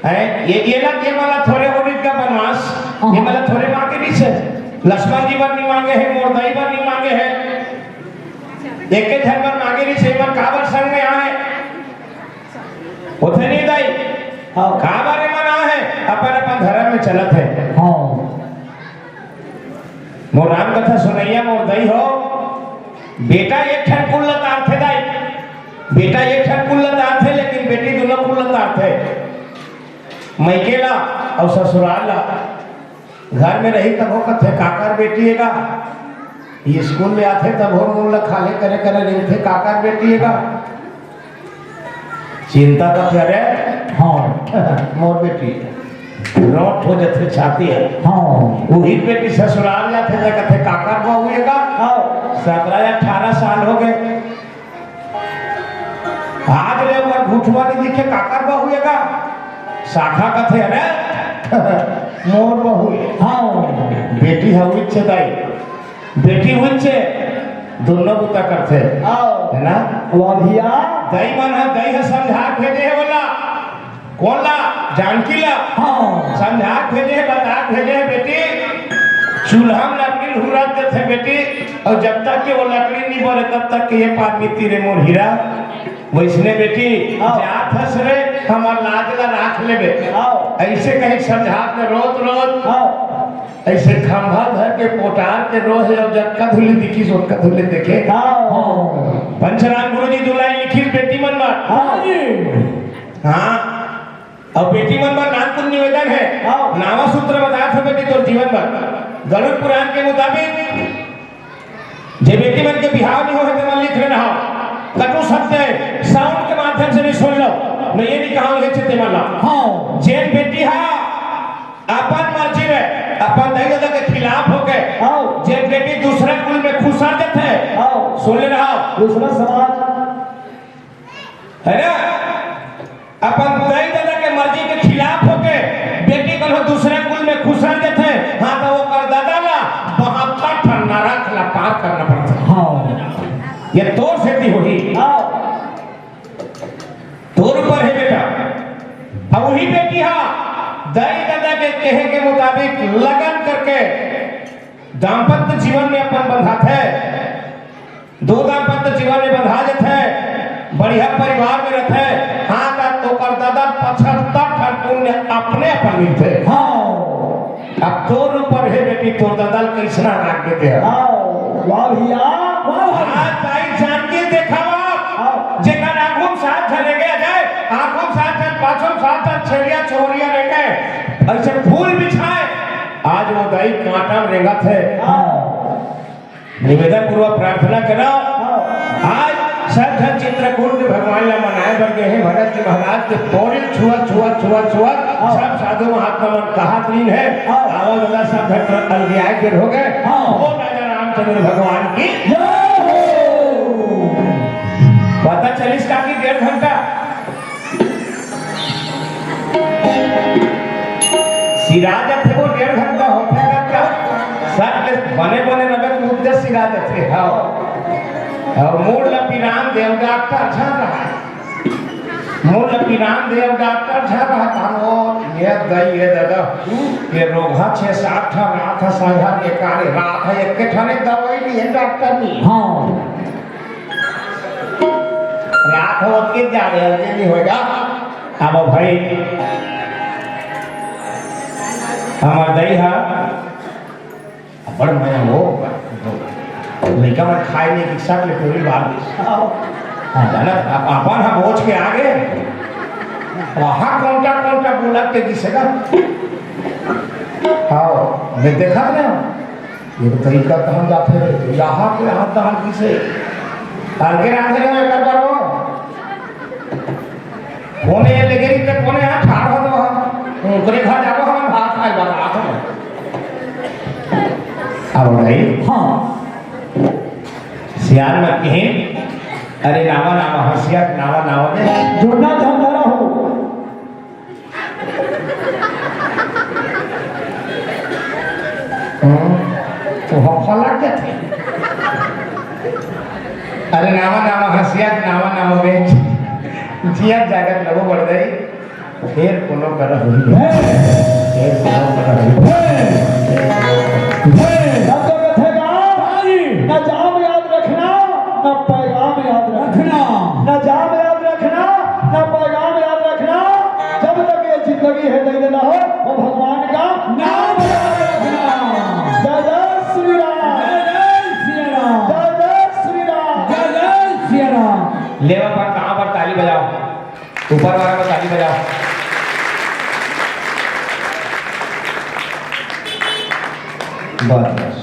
हैं? ये, ये ला, ये मन ला थोरे होनिस का बनवास। हाँ। ये मन ला थोरे मांगे नहीं से। लक्ष्मण जी बर नहीं मांगे हे, मोर दई बर नहीं मांगे हे। एके झन बर मांगे रहिस, एमन काबर संग में आए? ओथे नहीं दाई। हाँ। काबर एमन आए? अपन अपन धर्म में चलत हे। हाँ। मोर राम कथा सुनइया मोर दई हो, बेटा एक ठन कुल ल तारथे दाई, बेटा एक ठन कुल ल तारथे, लेकिन बेटी दूनों कुल ल तारथे। मइके ला अउ ससुराल ला। घर में रही तभो कथे, "काकर बेटी हे गा?" स्कूल ले आथे तभो मुंह ल खाले करे करे रेंगथे, "काकर बेटी हे गा?" चिंता कथे, "अरे हाँ, मोर बेटी हे।" रोट हो जथे छाती हे। हाँ। उही बेटी ससुराल जाथे त कथे, "काकर बहू हे गा?" हाँ। सतरा या अठारह साल हो गए। आज ले ओकर घुटवा नहीं दिखे, काकर बहू हे गा? शाखा कथे, "अरे, मोर बहू हे।" हाँ। बेटी हवइच दाई, बेटी हवइच, दूनों बुता करथे। हाँ। हे ना? वाह भैया। दई मन ह, दई ह समझा भेजे हे बोला। कोन ला? जानकी ला। हाँ। समझा भेजे हे, बता भेजे हे, बेटी, चूल्हा में लकड़ी हुरा देथे बेटी, अउ जब तक के वो लकड़ी नहीं बरे, तब तक के ये पार बीती रे मोर हीरा। वैसने बेटी, हाँ। जात हस रे, हमर लाज ला राख लेबे। हाँ। ऐसे कहीं समझात में रोत रोत, हाँ। ऐसे खंभा धर के पोटार के रोहे, अउ जब कधुली दिखी सो कधुली देखे। हाँ। पंचराम गुरु जी दो लाइन लिखिस बेटी मन बर। हाँ जी। हाँ। अउ बेटी मन बर नानकुन निवेदन हे। हाँ। नावा सूत्र बतात हों बेटी तोर जीवन बर। गरुड़ पुराण के मुताबिक जे बेटी मन के बिहाव नहीं होहे, तेमन लिख लेना हो। कटु शब्द हे, साउंड के माध्यम से नहीं सुन लो। मैं ये नहीं कहा हूँ, ये चित्ते मन ला। हाँ। जेन बेटी हा अपन मर्जी में, अपन दाई ददा के खिलाफ होके, हाँ। जेन बेटी दूसरा कुल में खुसर जथे, हाँ। सुन लेना हो। दूसरा समाज। है ना? अपन दाई ददा के मर्जी के खिलाफ होके बेटी कोनो दूसरे कुल में खुसर जथे, हाँ, तो ओकर ददा ला बहत्तर ठन नरक ला पार करना पड़थे। हाँ। ये तोर सेती होही। हाँ। तोर ऊपर हे बेटा। अब वही बेटी हा दाई ददा के कहे के मुताबिक लगन करके दाम्पत्य जीवन में अपन बंधाथे। दो दाम्पत्य जीवन में बंधा जथे, बढ़िया परिवार में रथे, हाँ, त ओकर ददा पचहत्तर ठन पुण्य अपने अपन मिलथे। हाँ। अब तोर ऊपर हे बेटी, तोर ददा ल कइसना राख देथे। हाँ, वाह भैया, वाह। आज दाई जान के देखावा, हाँ। जेकर आगू म सात झन रेंगे अजय, आगू म सात झन, पाछू म सात झन, छेरिया छोरिया रेंगे, ऐसे फूल बिछाए, आज वो दाई कांटा म रेंगत हे। हाँ। निवेदन पूर्वक प्रार्थना करव, आज सब झन चित्रकूट के भगवान ला मनाए बर गे हे। भगत जी महाराज के पौड़ी छुअत, छुअत, छुअत, छुअत, सब साधु महात्मा मन कहात लीन हे। आवल वाला सब झन अलगियाए के हो गए। हाँ। बोल राजा रामचंद्र भगवान की जय हो। पता चलिस का कि डेढ़ घंटा सिरा जथे, वो डेढ़ घंटा होथे ना का? सर के बने बने नगद मुद्दे सिरा जथे। हाँ। अउ मोर ला पिरान देव डॉक्टर झन रहा। मोर ला पिरान देव डॉक्टर झन रहा। तानो ये दई, ये ददा, ये रोगहा छे सात ठा रात ह संघा के कारे रात ह, एक ठने दवाई नहीं है डॉक्टर नहीं। हाँ। रात होत के जा रहे, हल्के नहीं होएगा। अब भाई, हमर दई हा, बड़ मया हो, लइका मन खाए नहीं, रिक्शा के पूरी बात। हाँ, जाना, आप, अपन हम पहुंच के आगे, वहाँ कौन सा, कौन सा बोला के दिसेगा। हाँ, मैं देखा ना। ये तो तरीका कहाँ जाते हैं? यहाँ के यहाँ तहाँ किसे? अलगे रांधे रहो एक बार वो। कोने ये लेके इतने कोने यहाँ ठाड़ हो तो हम। उनके घर जाओ, हम भात खाए बार रात में। अब भाई। हाँ। सियान मत कहीं। अरे नावा नावा हंसिया नावा नावा में। जुड़ना चाहता रहो। हम्म, तो हफला के थे। अरे नावा नावा हंसिया, नावा नावा बेच। जिया जागत लगो बढ़ गई। फेर कोनो कर हुई। फेर कोनो कर हुई। ना तो कथेगा, ना जाम याद रखना, ना पैगाम याद रखना। ना जाम याद रखना, ना पैगाम याद रखना। जब तक ये जिंदगी है, दे देना हो, वो भगवान का नाम याद रखना। जय जय श्री राम। जय जय श्री राम। जय जय श्री राम। जय जय श्री राम। लेवा पर कहाँ पर ताली बजाओ? ऊपर वाला को ताली बजाओ। बस, बस।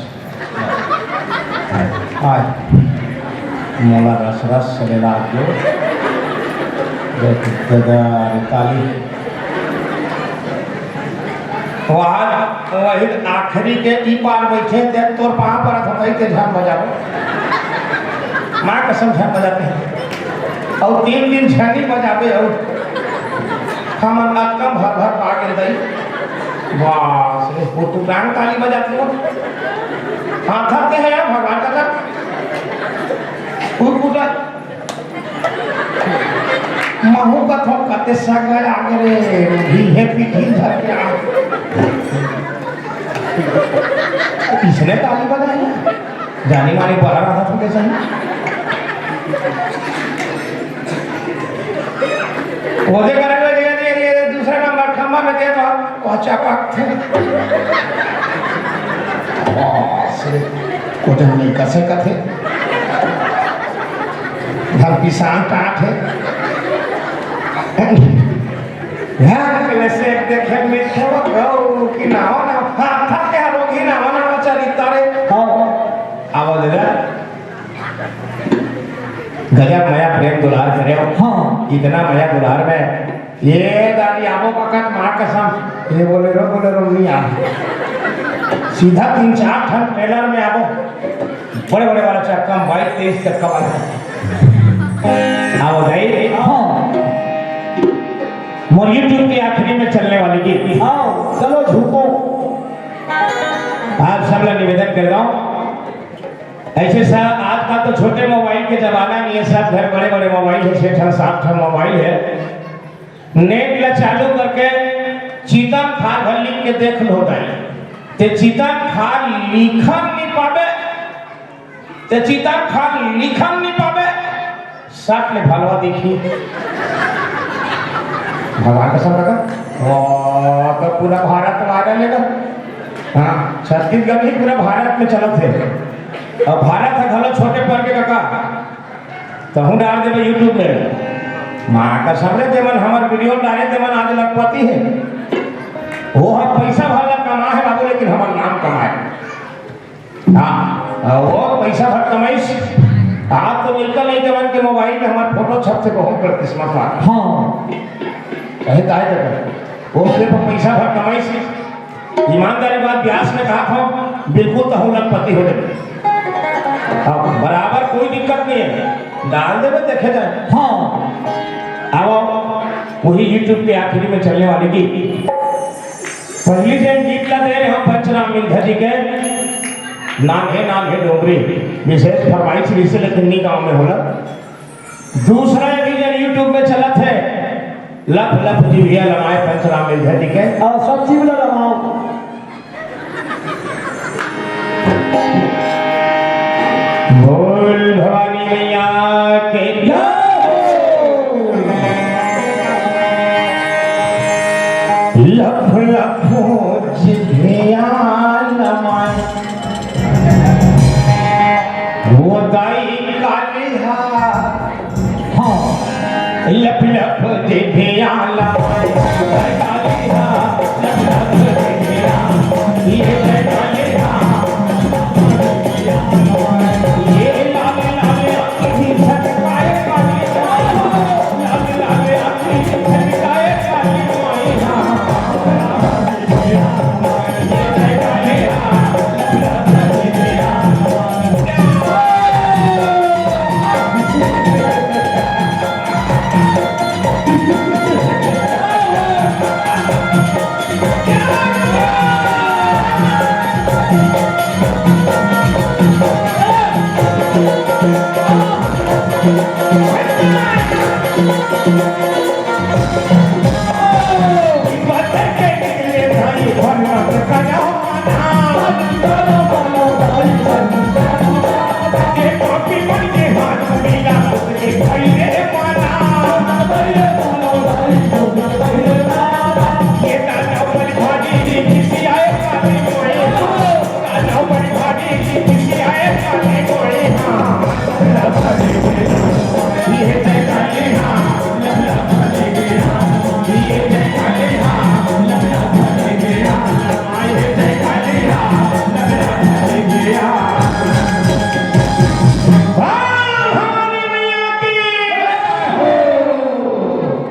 आय। मोला रस रस से मिला दो। देख, दे दे, ताली। वहाँ वही आखिरी के ई पार बैठे, देख तोर पाँव परत हन, के झन बजाबो। माँ कसम झन बजाते हैं। अउ तीन दिन झनी बजाबे अउ हमन अतकम भर भर पा के दई। बस रे, वो तू टांग ताली बजाते हो। हाथ हाथ के है यार, भगवान का कर। कुटकुटा। महू कथों कते सगय आगे रे, भी है पीठी धर के आ। इसने ताली बजाई, जानी मानी बड़ा रहा था कैसे। वो दे करे, ये, ये, ये, ये दूसरा नंबर खंभा में दे दो, वो चपक थे। वाह, से को जन नहीं कसे कथे। धरती शांत आठ है। ध्यान के से देखे में छोड़ गौ कि नावा ना, हाथ के रोगी नावा ना चरितारे। हाँ। आवाज दे। गजब मया प्रेम दुलार करे हो। हाँ। इतना मया दुलार में ये दादी आबो पकत माँ कसम, ये बोले रो, बोले रो नहीं आ। सीधा तीन चार ठन ट्रेलर में आबो। बड़े बड़े वाला चक्का में बाईस तेईस चक्का वाला। आओ भाई। हाँ। मोर YouTube के आखिरी में चलने वाली गीत। आओ, चलो झूमो। आप सब ला निवेदन कर रहा हूँ, ऐसे सा-, आज का तो छोटे मोबाइल के जमाना नहीं है, सब घर बड़े बड़े मोबाइल है, छह ठन सात ठन मोबाइल है। नेट ला चालू करके चीतम खार भर लिख के देख लो दाई। ते चीतम खार लिखन नहीं पावे, ते चीतम खार लिखन नहीं पावे, सट ले भलवा देखी। भगवान कसम लगा, वाह, तो पूरा भारत वायरल है ना। हाँ, छत्तीसगढ़ नहीं, पूरा भारत में चलत है। और भारत है घलो छोटे पर के काका, तहूँ डाल देबे YouTube में। माँ कसम रे, जेमन हमर वीडियो डाले, तेमन आज लखपति है। वो हम पैसा भर ला कमा है बाबू, लेकिन हमर नाम कमाए। हाँ, वो पैसा भर कमाइस। आज तो लइका लइका मन के मोबाइल में हमर फोटो छप से बहुत बड़ किस्मत बा। हाँ। कहे ताहे तो वो सिर्फ पैसा भर कमाइस। ईमानदारी बात व्यास ने कहा था, बिल्कुल तहूँ लखपति हो जाए। अब बराबर कोई दिक्कत नहीं है, डाल देबे, देखे जाए। हाँ। अब वही YouTube के आखिरी में चलने वाली गीत, पहली जे गीत ला दे रहे हम पंचराम मिलधा जी के, नान्हे नान्हे डोंगरी, विशेष फरमाइश रहिसे, लेकिन नी गाँव में होला। दूसरा भी जन YouTube में चलत है, लफ लफ जिभिया लमाए पंचराम मिलधा जी के। और सब जीव ला लमाओ। बोल भवानी मैया के जय। लफ लफ जिभिया लमाए, वो दाई कालिहा। हाँ। लप लप जिभिया लमाए, कालिहा, लप लप जिभिया, ये कालिहा। ये लाल लाल आँखी झटकाए कालिहा, लाल लाल आँखी झटकाए कालिहा।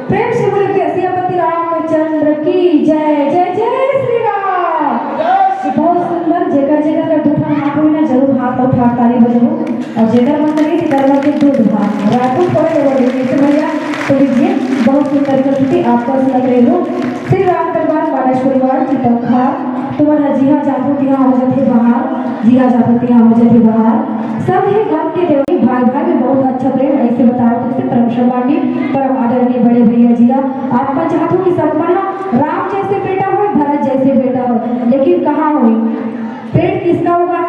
प्रेम से बोले कि सियापति रामचंद्र की जय, जय जय श्री राम। बहुत सुंदर, जेकर जेकर कर दू ठन हाथ होई ना, जरूर हाथ उठा ताली बजाओ। और जेकर मन करे, तेकर मन के दूध भात रायपुर थोड़े ले बोले, मित्र भैया, तो लीजिए, बहुत सुंदर प्रस्तुति आपका सुनत रहे हो। श्री राम दरबार, मानस परिवार, चितम खार, तुम्हारा जिहा जातो तिहा हो जाते बाहर, जिहा जातो तिहा हो जाते बाहर। सब ही गम के देवरी, भाई भाई में बहुत अच्छा प्रेम, ऐसे बताओ तो इसे परम सम्माननीय, परम आदरणीय बड़े भैया जिया। आप मन चाहत हो कि सब मन राम जैसे बेटा हो, भरत जैसे बेटा हो, लेकिन कहाँ हुई? पेड़ किसका होगा?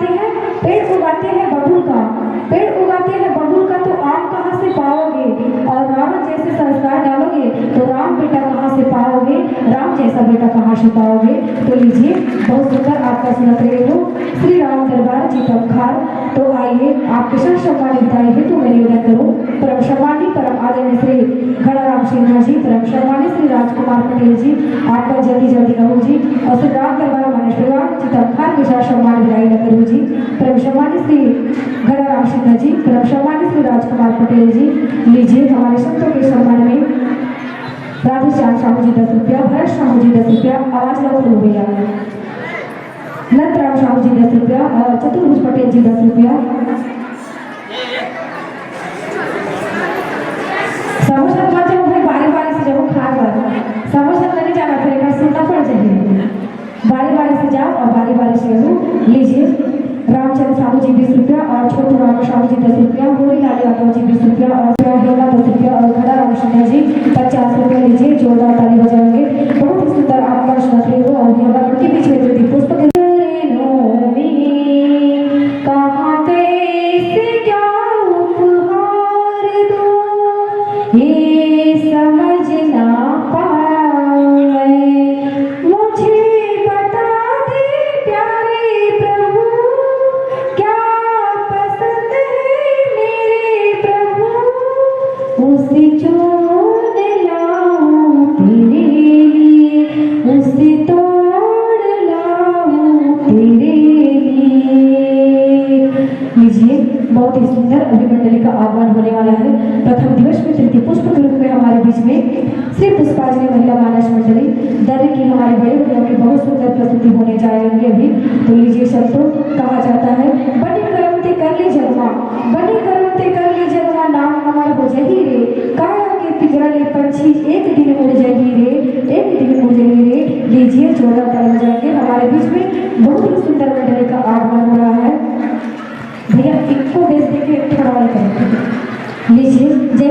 बेटा कहाँ छुपाओगे। तो लीजिए, बहुत सुंदर आपका सुनत रहे हो श्री राम दरबार चितमखार। तो आइए, आपके साथ सम्मान विदाई हेतु मैं निवेदन करूँ परम सम्मानी परम आदरणीय श्री घड़ाराम सिन्हा जी, परम सम्मानी श्री राजकुमार पटेल जी, आपका जल्दी जल्दी करूँ जी, और श्री राम दरबार मानेश्वर चितमखार के साथ सम्मान विदाई करूँ जी, परम सम्मानी श्री घड़ाराम सिन्हा जी, परम सम्मानी श्री राजकुमार पटेल जी। लीजिए, हमारे संतों के सम्मान में राधेश्याम साहू जी दस रुपया, भरत साहू जी दस रुपया, आवाज ला खोलो भैया, नंदराम साहू जी दस रुपया और चतुर्भुज पटेल जी दस रुपया। समोसा खा जाओ भाई, बारी बारी से जाओ, खा जाओ। समोसा नहीं जाना पड़ेगा, सुनना पड़ जाएगा। बारी बारी से जाओ और बारी बारी से लो। लीजिए, रामचंद साहू जी बीस रुपया और छोटू राम साहू जी दस रुपया, होरीलाल यादव जी बीस रुपया और हेमा दस रुपया और घड़ा राम सिन्हा जी पचास रुपया। लीजिए, जोरदार ताली बजाएंगे। बहुत ही सुंदर आपका श्रद्धा हो और हेमा के पीछे जो भी पुष्प के चरणों में कहाँ कैसे क्या उपहार दो, ये समझ ना पाऊं मैं। मुझे बता दे प्यारे प्रभु, क्या पसंद है मेरे प्रभु, उसे चुन लाऊं तेरे लिए, उसे तोड़ लाऊं तेरे लिए। लीजिए, बहुत ही सुंदर अभी मंडली का आगमन होने वाला है। प्रथम दिवस में तृतीय पुष्प के रूप में हमारे बीच में श्री पुष्पांजलि महिला मानस मंडली दर्री की हमारे बड़े भैया की बहुत सुंदर प्रस्तुति होने जा रही है अभी। तो लीजिए, संतों, कहा जाता है, बने करम ते कर ले जगमा, बने करम ते कर ले जगमा, नाम अमर हो जही रे, काया के पिंजरा ले पंछी एक दिन उड़ जही रे, एक दिन उड़ जही रे। लीजिए, जोरदार ताली बजाएंगे। हमारे बीच में बहुत ही सुंदर मंडली का आगमन हो रहा है। भैया, इनको भेज देंगे, थोड़ा और करेंगे। लीजिए, जय